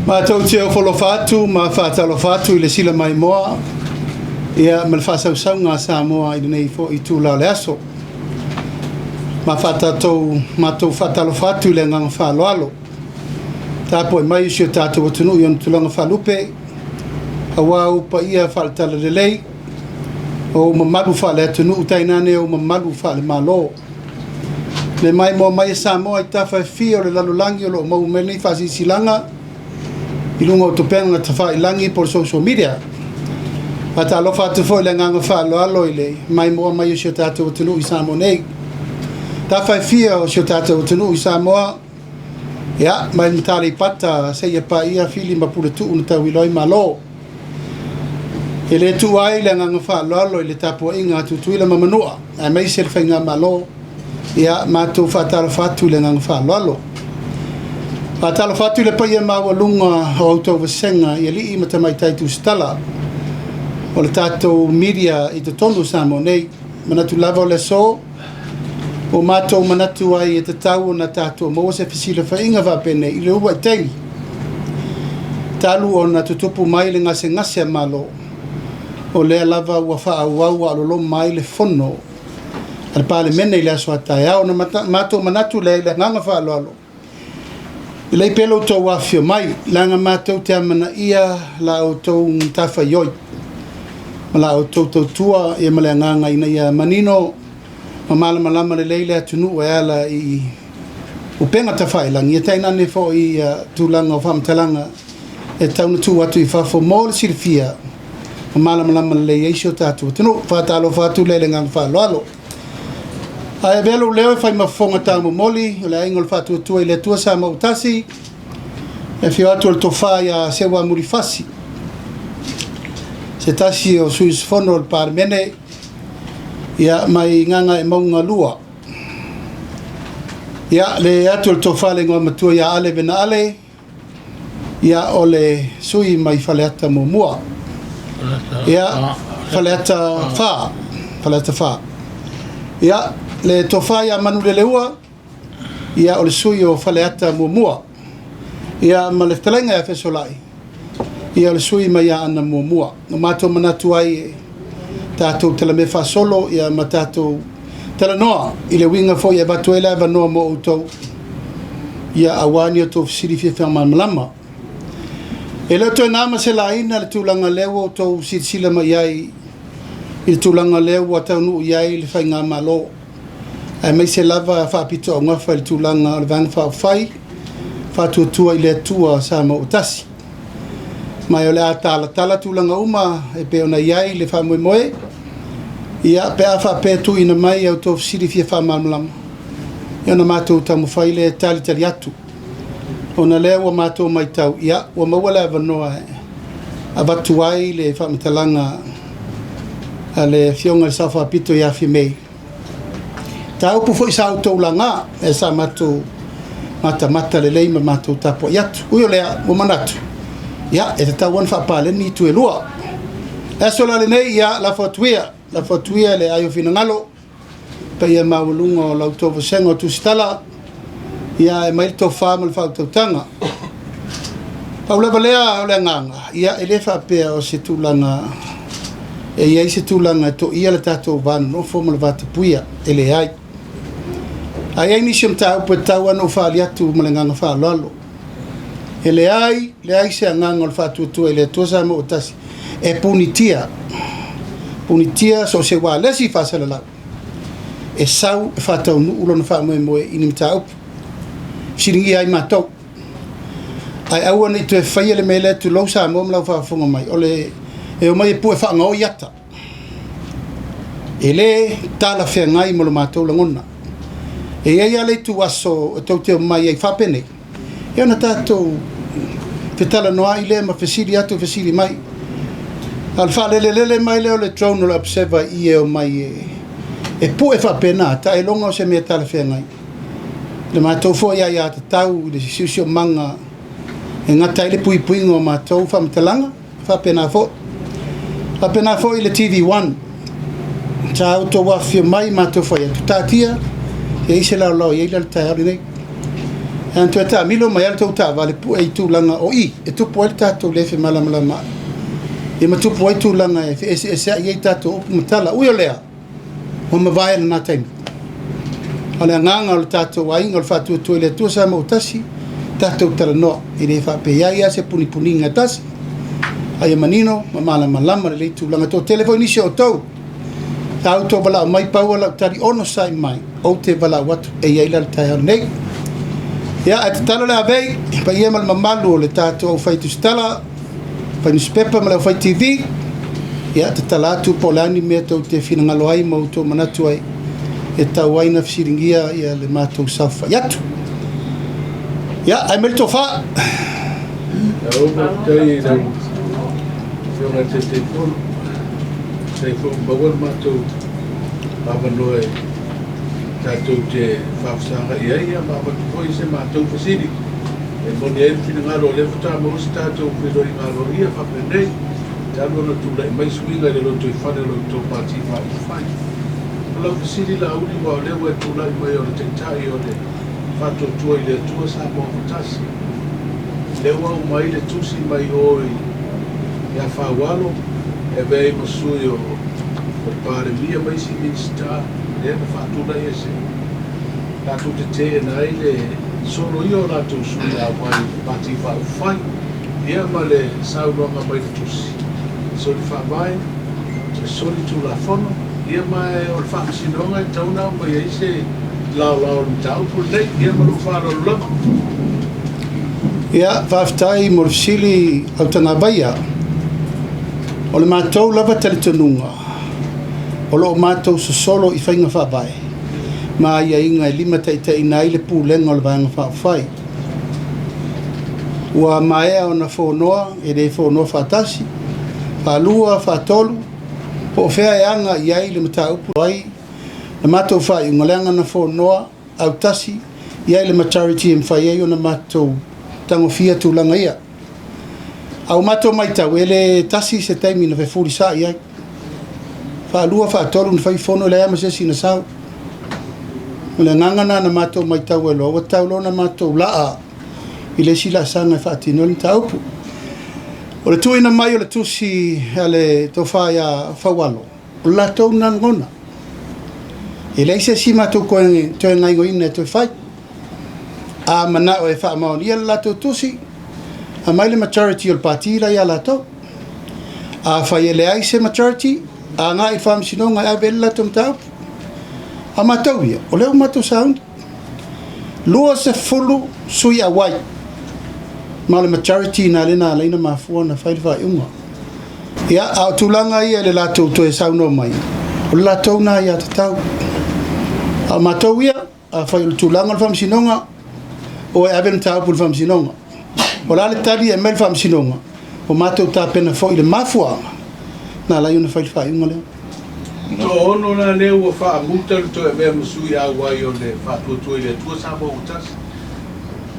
Matou te ofo alofa atu ma faatalofa atu i le sila maimoa ia ma le faasausauga a Samoa i lenei foi itula o le aso. Ma faatatou matou faatalofa atu i le agaga faaaloalo. Tapuai mai i si o tatou atunuu i ona tulaga faalupe, aua ou paia faale-Talalelei, o ou mamalu faale-atunuu tainane ou mamalu faale-Malo. Le maimoa mai a Samoa i tafa e fia o le lalolagi o lo o maua mai lenei faasilasilaga i luga o upega tafailagi po o le social media. Faatalofa atu foi i le agaga faaaloalo i le maimoa mai o si o tatou atunuu i Samoa nei. Tafa e fia o si o tatou atunuu i Samoa, ia, mai le Mataleipata seia paia Fili ma Puletuu na tauilo ai Malo. E le tuua ai le agaga faaaloalo i le tapuaiga a Tutuila ma Manua, aemaise le Faigamalo. Ia, matou faatalofa atu i le agaga faaaloalo. Faatalofa atu i le paia maualuga o outou vasega i alii ma tamaitai tusitala o le tatou media i totonu o Samoa nei. Manatu lava o le aso, ua matou manatu ai e tatau ona tatou maua se fesilafaiga faapenei i le uluai taimi talu ona tutupu mai le gasegase a Malo, o lea lava ua faaauau a o loloma ai le fono a le Palemene i le aso a taeao. Ona matou manatu lea i le agaga faaaloalo, lelei pea lo outou afifio mai, leaga matou te amanaia la outou matafaioi ma la outou tautua ia ma le agaga ina ia manino ma malamalama lelei le atunuu e ala i upega tafailagi, ia tainane foi tulaga o faamatalaga e tatau ona tuu atu i fafo mo le silafia ma malamalama lelei ai si o tatou atunuu. Faatalofa atu lea i le agaga faaaloalo. Ae avea lou leo e fai ma fofoga taumomoli o le Aiga o le Faatuatua i le Atua Samoa ua tasi, e afio atu o le tofa ia Seuamuli Fasi, se tasi o sui usufono o le Palemene, ia, mai Gagaemauga 2. Ia, le atu o le tofa le igoa matua ia Ale Vena Ale, ia, o le sui mai Faleata 1. Ia, Faleata 4, Faleata 4. Ia, le tofa ia Manuleleua, ia, o le sui o Faleata 1. Ia, ma le fetalaiga ia Fesolai, ia, o le sui mai Aana 1. Na matou manatu ai e tatou talamea faasolo, ia, ma tatou talanoa i le uiga foi e avatu ai le avanoa mo outou, ia, aua ni outou fesili fia faamalamalama. E le o toe na ma se laina le tulaga lea ua outou silasila mai ai i le tulaga lea ua taunuu i ai le Faigamalo, aemaise lava faapitoaugafa i le tulaga o le Vaega Faaupufai Faatuatua i le Atua Samoa ua tasi. Ma o le a talatala tulaga uma e pei ona i ai le faamoemoe, ia, pe a faapea e tuuina mai a outou fesili fia faamalamalama, ia, ona matou taumafai lea e talitali atu. Ona lea ua matou matau, ia, ua maua le avanoa e avatu ai le faamatalaga a le Afioga i le Sao Faapito ia Fiamē. Mataupu foi sa outou laga, e sa matou matamata lelei ma matou tapuai atu. Ui o lea, ua manatu, ia, e tatau ona faapaleni itu e lua. Le aso la lenei, ia, lafo atu ia, lafo atu ia le ai o finagalo, paia maualuga o la outou vasega o tusitala, ia, e mai le tofa ma le faautautaga. Pau lava lea o le agaga, ia, e le faapea o se tulaga e i ai se tulaga e toia le tatou va nonofo ma le va tapuia, e leai. Ae i ai nisi o mataupu e tatau ona ou faaali atu ma le agaga faaaloalo. E leai, leai se agaga o le Faatuatua i le Atua Samoa ua tasi e punitia, punitia so o se ualesi faasalalau e sau e faataunuu lona faamoemoe i ni mataupu. Fesiligia ai matou. Ae aua ne i toe faia le mea lea, tulou Samoa ma lau faafofoga mai, o le e omai e pue faagaoi ata. E le talafeagai ma lo matou lagona. E i ai lava le ituaso e tou te omai ai faapenei, ia ona tatou fetalanoai lea ma fesili atu fesili mai. A o le faalelelele mai lea o le drone o le Observer i e omai e pue faapena, taeiloga o se mea talafeagai. Le matou foi aiatatau i le siosiomaga e gata ai le puipuiga o matou faamatalaga, faapena foi. Faapena foi i le TV1, sa outou afifio mai matou fai atu, taatia, e i ai se laolao e i ai le taeao lenei. E ana toe taamilo mai lava le tou taavale pue i tulaga o i e tupu ai le tatou le femalamalamaai, ia ma tupu ai tulaga e feeseeseai ai tatou upu ma tala. Ui o lea, ua mavae lena taimi. A o le agaga o le tatou aiga o le Faatuatua i le Atua Samoa ua Tasi, tatou talanoa, e le faapea e i ai lava se punipuniga e tasi, a ia manino ma malamalama lelei tulaga. E toatele foi nisi o outou sa outou valaau mai, pau lava lau tali, onosai mai, ou te valaau atu, e i ai la le taeao lenei. Ia, ae tatalo le avei, le paia ma le mamalu o le tatou aufai tusitala, fai nusipepa ma le aufai TV, ia tatala atu po o le a ni mea tou te finagalo ai ma outou manatu ai e tau ai na fesiligia ia le matou saofai atu. Ia, ae mai le tofa. Lau faafetai i lau Afioga i le Taitaifono, faafetai foi ua maua le matou avanoa e tatou te faafesagai ai ma avatu foi se matou fesili e moni ai le finagalo o lea faatoa maua se tatou feiloaiga aloaia faapenei talu ona tulai mai suiga i le lotoifale o la outou Pati Faaupufai. O lau fesili Laauli aua o lea ua e tulai mai o le Taitai o le Faatuatua i le Atua Samoa ua Tasi, lea ua aumai le tusi mai o ia Faualo e avea ai ma sui o le Palemia ma isi Minisita lea na faatulai ese latou te teena ai le soloia o latou sui auai i le Pati Faaupufai, ia ma le saunoaga mai le tusi, soli faavae, e soli tulafono, ia ma o le faamasinoga e tatau ona aumai ai se laolao o le mataupu lenei. Ia ma lou faaaloalo lava. Ia, faafetai mo le fesili Autagavaia. O le matou lava talitonuga, o lo o matou sosolo i faiga faavae ma aiaiga e limataitaiina ai le pulega o le Vaega Faaupufai. Ua maea ona fonoa, e le fonoa faatasi, faalua, faatolu, po o fea e aga i ai le mataupu ai le matou faaiuga, leaga na fonoa autasi i ai le majority e mafai ai ona matou tagofia tulaga ia. A ua matou matau, e le tasi se taimi na fefulisai ai. Faalua, faatolu na fai fono, e leai lava ma se isi na sau. O le agaga lena na matou matau ai loa, ua tatau loa ona matou laa i le isi laasaga e faatino ai le mataupu. O le tuuina mai o le tusi a le tofa ia Faualo, o le latou lena lagona. E leai se isi matou toe gaoioiina e toe fai. A manao e faamaonia le latou tusi, aumai le majority o le pati la ia latou. Afai e leai se majority, agai i le faamasinoga e ave ai le latou mataupu. A o matou ia, o lea ua matou sauni. 20 sui auai, ma o le majority lena lea na ala ai ona mafua ona fai le faaiuga. Ia, a o tulaga ia i le latou toe saunoa mai, o le latou lena aiatatau. A o matou ia, afai o le tulaga o le faamasinoga, o e ave le mataupu i le faamasinoga. O le a le tali e aumai le faamasinoga, ua matou tapena foi i le mafuaaga na ala ai ona fai le faaiuga lea. Toaono la lea ua faamuta le toe avea ma sui auai o le Faatuatua i le Atua Samoa ua Tasi.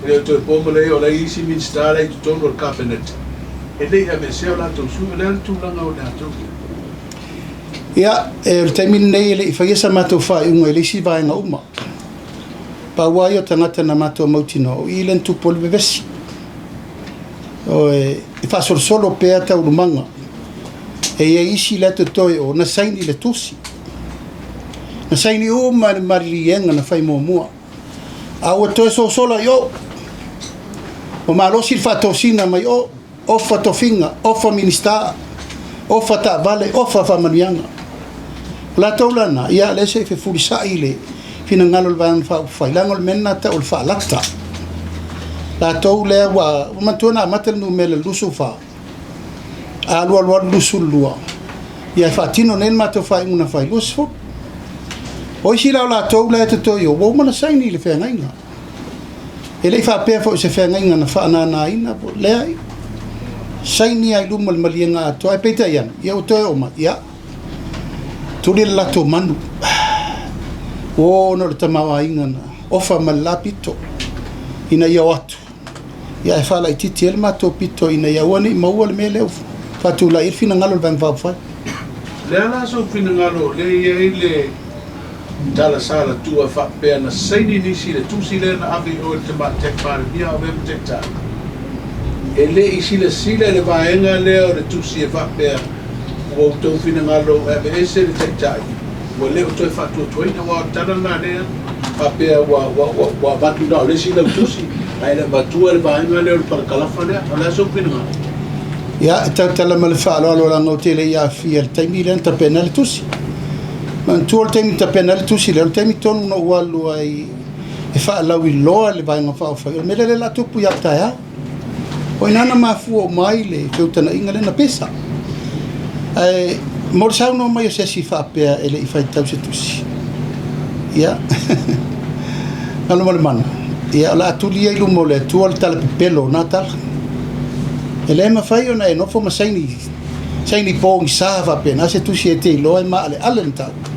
E le o toe po ma le o la e i isi Minisita la e i totonu o le Kapeneta e le i aveesea o latou sui. O le a le tulaga o latou ia? Ia, o le taimi lenei e le i faia sa matou faaiuga i le isi vaega uma. Pau lava ia o tagata na matou mautinoa, o i lea na tupu ai le vevesi. E faasolosolo pea taualumaga. E i ai isi la e totoe o na saini le tusi. Na saini uma le maliliega na fai muamua. A ua toe sosola i o. Ua malosi le faatosina mai o. Ofa tofiga, ofa Minisita, ofa taavale, ofa faamanuiaga. O latou la na, ia lea se i fefulisai le finagalo o le Vaega Faaupufai, leaga o le mea lena e tau o le faalata. Latou lea ua manatua na amata le numera i le 24, a alu alu alu 22, ia e faatino nei le matou faaiuga na fai, 20. O isi la o latou la e totoe i o, ua uma ona saini le feagaiga. E le i faapea foi o se feagaiga na faananaina, leai. Saini lava i luma o le maliega atoa, ae peitai ane, ia ua toe oo mai, ia, tuli le latou manu. Ua ona o le tamaoaiga na ofa ma le la pito ina ia o atu, ia ae faalaitiiti ai le matou pito ina ia aua ne i maua le mea lea ua faatulai ai le finagalo o le Vaega Faaupufai. O le a la sou finagalo o lea e i ai le tala sa alatua faapea na saini nisi i le tusi lea na ave i o i le Tamaitai Palemia a o avea ma Taitai. E le i silasila i le vaega lea o le tusi e faapea ua outou finagalo e aveese le Taitai ua le o toe faatuatuaina aua o le tala lena lea faapea ua ua ua ua avatu na o le isi lau tusi ae le avatua le vaega lea o le parakalafa lea. O le a sou finagalo? Ia, e tautala ma le faaaloalo leaga ou te le i aafia i le taimi lea na tapena ai le tusi. Manatua le taimi na tapena ai le tusi lea, o le taimi tonu na ou alu ai e faalauiloa le Vaega Faaupufai, o le mea lea o le a tupu ia taeao. O i ina na mafua uma ai le feutanaiga lea na pesa. Ae mo le saunoa mai o se isi faapea e le i faitau se tusi, ia, galo ma le mana, ia, o le a tuli ia i luma o le Atua le tala pepelo o na tala. E le mafai ona e nofo ma saini, saini pogisa faapena se tusi e te iloa e maaleale le mataupu.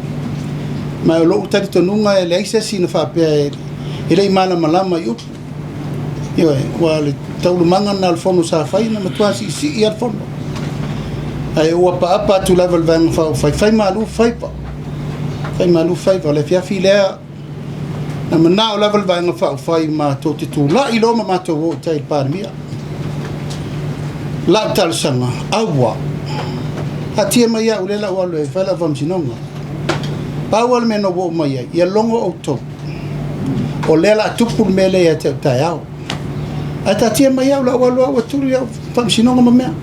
Ma o lou talitonuga e leai se isi na faapea e le i malamalama i upu. Ioe, aua o le taualumaga lena o le fono sa fai, na matua siisii lava le fono. Ae ou apaapa atu lava i le Vaega Faaupufai, fai malu faiva, fai malu faiva. O le afiafi lea, na manao lava le Vaega Faaupufai matou te tulai loa ma matou o i tai i le Palemia. Lau talosaga, aua, taatia mai au lea la ua alu e fai lau faamasinoga. Pau lava le mea na ou oo mai ai, ia logo outou. O lea o le a tupu le mea lea ia te au taeao. Ae taatia mai au, o le a ou alu au e tuli au faamasinoga ma mea.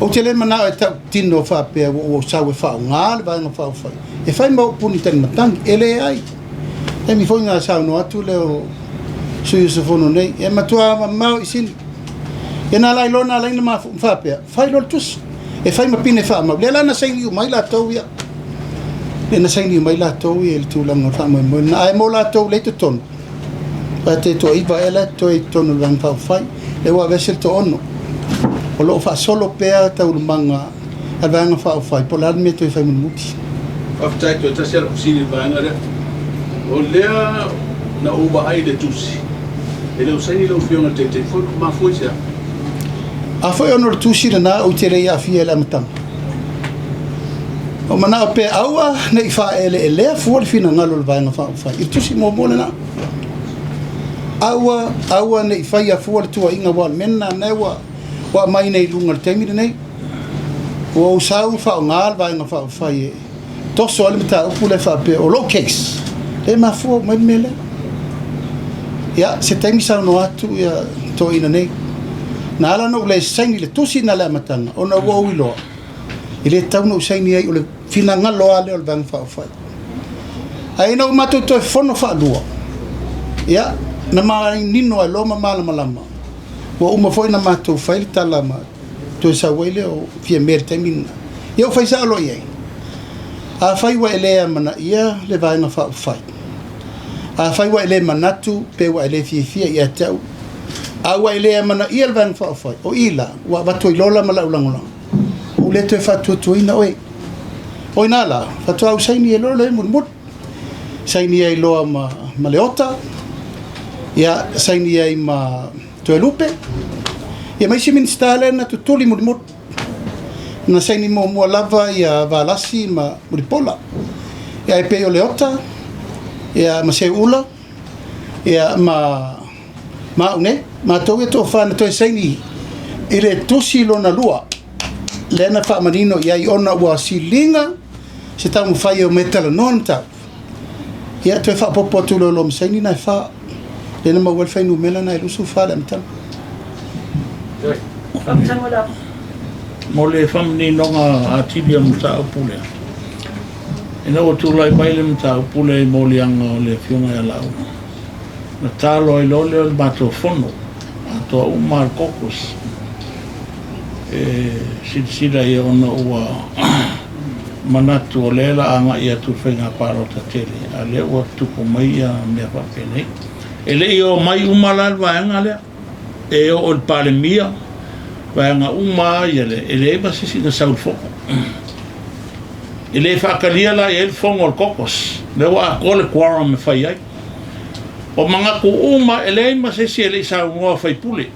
Ou te le manao e tautino faapea ua ou sau e faaaoga le Vaega Faaupufai e fai ma ou puni talimatagi. E leai. Taimi foi na saunoa atu lea o sui usufono nei, e matua mamao i sini. Ia na ala ai loa na ala ai ona faapea, fai loa le tusi e fai ma pine faamau. Lea la na saini uma ai latou ia. Lea na saini uma ai latou ia i le tulaga o le faamoemoe lena. Ae mo latou lea i totonu, aua te toaiva ea la e totoe i totonu o le Vaega Faaupufai, lea ua aveese le toaono. O lo o faasolo pea taualumaga a le Vaega Faaupufai po o le a le mea e toe fai mulimuli. Faafetai, toe tasi lava lau fesili i le vaega lea. O lea na ou vaai i le tusi, e le o saini lau Afioga i le Taitaifono, mafua i se a? A foi ona o le tusi lena ou te le i aafia i le amataga. Ua manao pea aua ne i faaeleelea fua le finagalo o le Vaega Faaupufai i le tusi muamua lena. Aua, aua ne i faia fua le tuuaiga aua o le mea lena lena ua aumai nei i luga i le taimi lenei. Ua ou sau faaaoga le Vaega Faaupufai e toso ai le mataupu lea faapea o lou case lea e mafua uma ai le mea lea. Ia, se taimi saunoa atu ia toeaiina nei. Na ala ona ou le saini i le tusi na le amataga ona ua ou iloa e le tatau ona ou saini ai o le finagalo lava lea o le Vaega Faaupufai. Ae ina ua matou toe fono faalua, ia, na manino ai loa ma malamalama, ua uma foi ona matou fai le tala ma toe sau ai lea o Fiame i le taimi lena. Ia ua fai sao loa i ai. Afai ua e le amanaia le Vaega Faaupufai, afai ua e le manatu pe ua e le fiafia ia te au, a ua e le amanaia le Vaega Faaupufai, o i la, ua avatu ai loa la ma lau lagolago, ua ou le toe faatuatuaina oe. O i ina la, faatoa ou saini ai loa lea mulimuli. Saini ai loa ma, ma Leota, ia, saini ai ma Toelupe, ia ma isi Minisita lea na tutuli mulimuli. Na saini muamua lava ia Valasi ma Mulipola. Ia ae pei o Leota, ia ma Seuula, ia ma ma au nei, matou ia toafa na toe saini i le tusi lona lua, lea na faamanino i ai ona ua siliga se taumafai e omai e talanoa le mataupu. Ia, toe faaopoopo atu loa ma saini na e fa. Lea na maua ai le fuainumera na e 24 i le amataga. Mo le faamaninoga atili o le mataupu lea, ina ua tulai mai le mataupu lea i moliaga o le Afioga ia Lauga, na talo ai loa lea o le matou fono atoa uma lava le caucus e silasila i ai ona ua manatu o lea o le a agai atu i le faiga palota tele, a o lea ua tupu mai mea faapenei. E le i omai uma la le vaega lea, e oo i le Palemia, vaega uma lava ia lea, e leai ma se isi na sau i le fono. E le faatalia la i ai le fono a le caucus, o lea ua atoa le quorum e fai ai. O manatu uma, e leai ma se isi e le i saunoa faipule.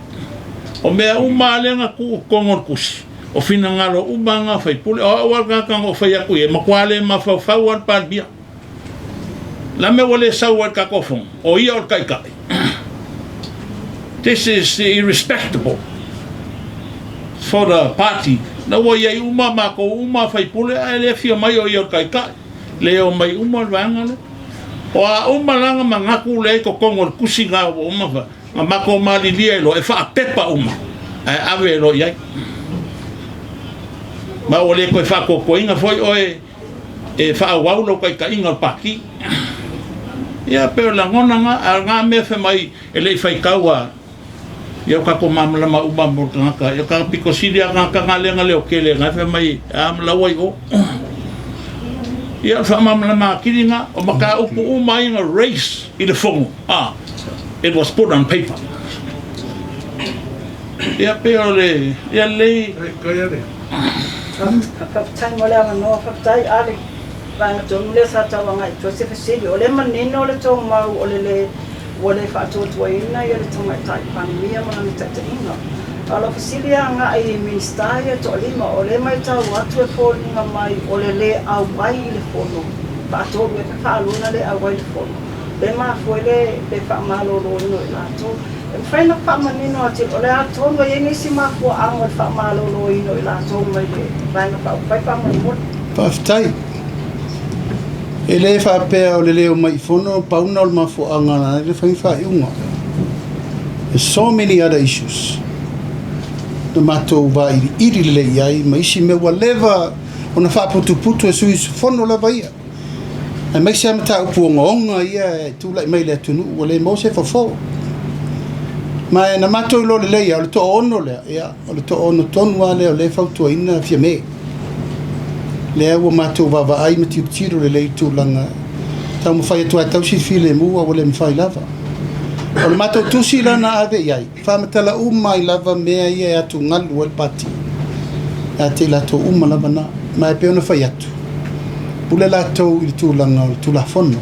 O mea uma lava lea na tuu i totonu o le tusi, o finagalo uma lava na o faipule. O au lava le tagata na ou fai atu i ai, e matua le mafaufau lava le Palemia. Le a mea ua le sau ai le tatou fono? O ia o le taitai. This is irrespectable for the party. Na ua i ai uma matou uma sui usufono ae le afio mai o ia o le taitai. Le omai uma le vaega lea. O a uma la na manatu lea i totonu o le tusi na ua uma na matou malilie ai loa e faapepa uma ae ave loa i ai. Ma ua le toe faatuatuaina foi oe e faaauau lau taitaiga o le Pati. Ia pei o le lagona lena, a o lena mea fai mai e le i faitau a ia ua tatou malamalama uma mo le tagata. Ia o tagata pito sili lava tagata na lea na leotele na fai mai a ma laua i o. Ia o le faamalamalama atili lena, o mataupu uma ai na raise i le fono, a it was put on paper. Ia pei o le ia lelei. Faafetai mo le avanoa, faafetai Ale. Vaega tonu lea sa tau agai i tua se fesili. O lea e manino le tou mau o le le ua le faatuatuaina ia le Tamaitai Palemia ma lana taitaiga. A o lau fesili agai i Minisita ia e toalima, o lea e maitau atu e foliga mai o le le auai i le fono, faatolu ea pe faalua ona le auai i le fono, lea e mafua ai le le faamaloloina o i latou. E mafai ona faamanino atili, o le a tonu e i ai nisi mafuaaga o le faamaloloina o i latou mai le Vaega Faaupufai faamolemole. Faafetai. E le faapea o le le omai i fono pau lena o le mafuaaga na ala ai ona fai ni faaiuga. There's so many other issues na matou vailiili lelei i ai ma isi mea ua leva ona faaputuputu e sui usufono lava ia. Aemaise lava mataupu ogaoga ia e tulai mai i le atunuu ua le maua se fofo. Ma na matou iloa lelei lava, o le toaono lea, ia, o le toaono tonu lava lea o lea e fautuaina Fiame. Lea ua matou vaavaai ma tilotilo lelei i le tulaga e taumafai atu lava e tausi le filemu ae ua le mafai lava. O le matou tusi la na ave i ai, faamatala uma ai lava mea ia e atugalu ai le Pati ia te i latou uma lava na. Ma e pei ona fai atu, pule latou i le tulaga o le Tulafono,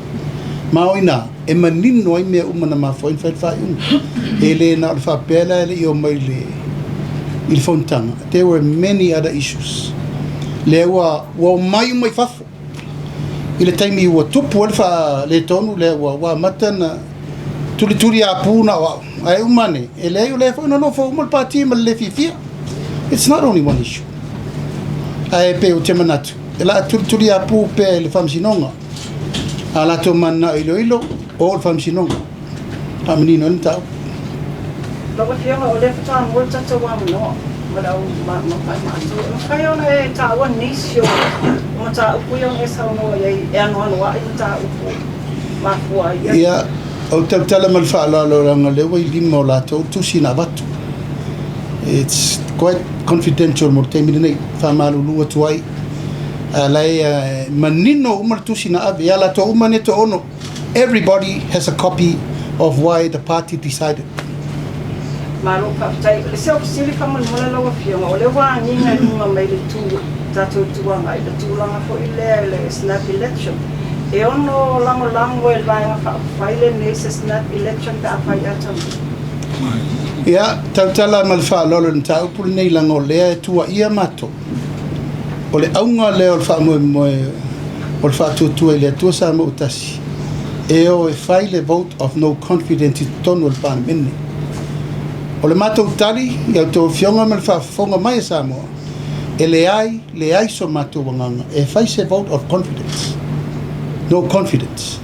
ma o i ina e manino ai mea uma na mafua ai ona fai le faaiuga. E le na o le faapea la e le i omai i le i le fonotaga, there were many other issues lea ua ua omai uma i fafo i le taimi ua tupu ai le faaletonu lea ua ua amata ona tulituliapu na o au. Ae uma ane, e leai o lea foi na nofo uma le pati ma le le fiafia. It's not only one issue. Ae pei ou te manatu, e la tulituliapu pea i le faamasinoga. A latou mananao e iloilo, o le faamasinoga. Faamanino ai le mataupu. Lau Afioga, o lea faatoa maua le tatou avanoa ma le au matou. E mafai ona e taua nisi o mataupu ia ona e saunoa i ai e anoanoai mataupu mafua ai. Ia, ou te tautala ma le faaaloalo leaga o lea ua i lima o latou tusi na avatu. It's quite confidential mo le taimi lenei. Faamalulu atu ai. A la e manino uma le tusi na ave ia latou uma nei toaono. Everybody has a copy of why the party decided. Malo faafetai. O le isi au fesili faamolemole lau Afioga, o lea ua agiga i luga mai le itu, tatou Itu Agai, le tulaga foi lea i le snap election. E ono lagolago e le Vaega Faaupufai lenei se snap election pe afai e atamai? Ia, tautala ma le faaaloalo i le mataupu lenei leaga o lea e tuuaia matou. O le auga lea o le faamoemoe o le faatuatua i le Atua Samoa ua Tasi, e o e fai le vote of no confidence i totonu o le Palemene. O le matou tali i a outou afioga ma le faafofoga mai a Samoa, e leai, leai so matou agaga e fai se vote of confidence, no confidence.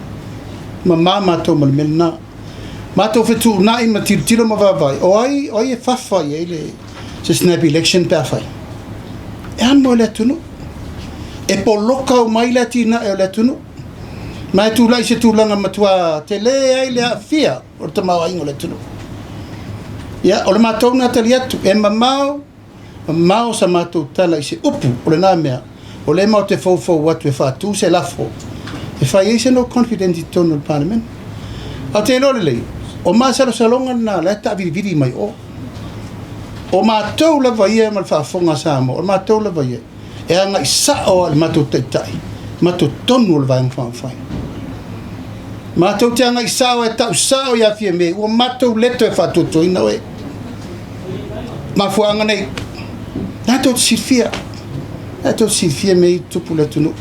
Mama matou ma le mea lena. Matou fetuunai ma tilotilo ma vaavaai, o ai, o ai e fafa i ai le se snap election pe afai. E amo e le atunuu. E poloka uma ai le atinae o le atunuu. Ma e tulai se tulaga matua tele ai le aafia o le tamaoaiga o le atunuu. Ia, o le matou lena tali atu, e mamao, mamao sa matou tala i se upu o lena mea, o lea matou te foufou atu e faatu se lafo e fai ai se no confidence i totonu o le Palemene. Ae ou te iloa lelei, o masalosaloga lena la e taavilivili mai o. O matou lava ia ma le faafofoga a Samoa, o matou lava ia e agai sao lava i le matou taitai ma totonu o le Vaega Faaupufai. Matou te agai sao e tau sao ia Fiame, ua matou le toe faatuatuaina oe. Mafuaaga nei, la tou te silafia, la tou te silafia mea ia e tutupu i le atunuu.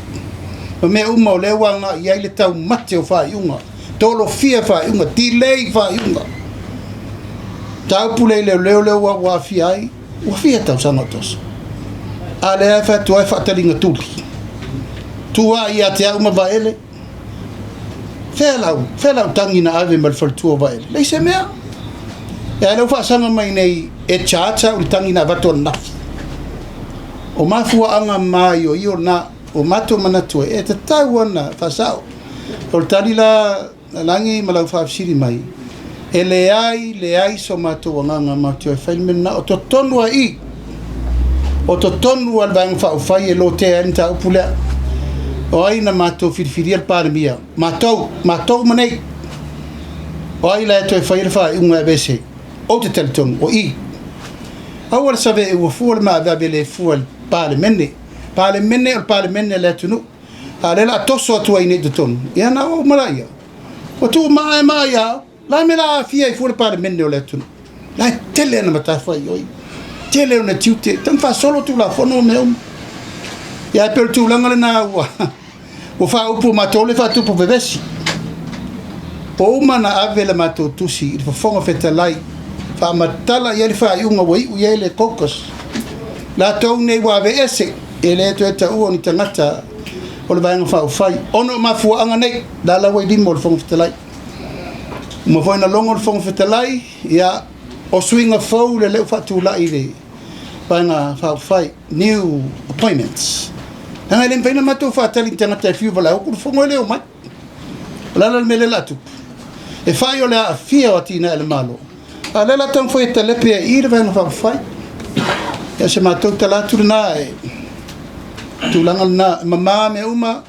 Ma mea uma o lea ua agai i ai le taumate o faaiuga, tolofia faaiuga, delay faaiuga. Mataupu lea i leoleo lea ua aafia ai, ua fia tausaga o toso. A lea e fai atu ai faataliga tuli. Tua ia te au ma Vaele. Fea lau, fea lau tagi na ave ma le faletua o Vaele? Leai se mea. E a lea ua faasaga mai nei e charge au i le tagi na avatu ananafi. O mafuaaga maioio na ua matou manatu ai e tatau ona faasao. O le tali la Lagi ma lau faafesili mai, e leai, leai so matou agaga matou te o e fai le mea lena. O totonu lava i i, o totonu lava o le Vaega Faaupufai e lotea ai le mataupu lea. O ai na matou filifilia le Palemia? Matou, matou uma nei. O ai la e toe faia le faaiuga e aveese? Ou te talitonu, o i. Aua le save ua fua le maaveave le fua i le Palemene. Palemene o le Palemene a le atunuu. A o lea o le a toso atu ai nei i totonu, ia ona oo uma laia. Ua tuu maa ia au, la me la aafia ai fua le Palemene o le atunuu. La e tele ana matafaioi, tele ona tiute, tau faasolo Tulafono ma mea uma. Ia ae pei o le tulaga lena ua ua faaupu matou le faatupu vevesi. Ua uma ona ave le matou tusi i le Fofoga Fetalai, faamatala i ai le faaiuga ua iu i ai le caucus. Latou nei ua aveese, e le toe taua o ni tagata o le Vaega Faaupufai, ona o mafuaaga nei, la la ua i lima o le Fofoga Fetalai. Uma foi ona logo le Fofoga Fetalai, ia, o suiga fou le leu faatulai i le Vaega Faaupufai, new appointments. Leaga e le mafai ona matou faatali i ni tagata e fiu valaau atu le fono e le omai. O le ala le mea lea o le a tupu? E fai o le aafia o atinae a le Malo, a o lea o le a taumafai e talepe ai i le Vaega Faaupufai. Ia, o se matou tala atu lena, e tulaga lena, e mama mea uma,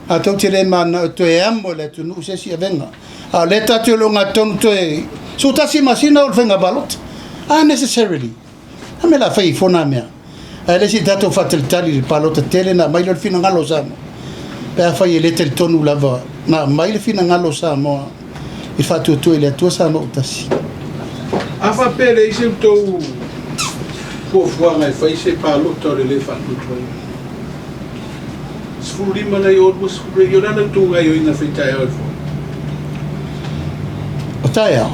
matou te le mananao e toe amo e le atunuu se isi avega. A o lea tatou te ogatotonu toe 11 masina o le faiga palota. Unnecessarily. A mea o le a fai ai fua na mea? Ae le se i tatou faatalitali i le palota tele ona aumai lea o le finagalo o Samoa. Pe afai e le talitonu lava na aumai le finagalo o Samoa i le faatuatua i le Atua Samoa ua tasi. A faapea e leai se tou fuafuaga e fai se palota o le le faatuatuaina, 15 nai o 20 ia, o le a la outou gaoioiga e fai taeao e fono? O taeao,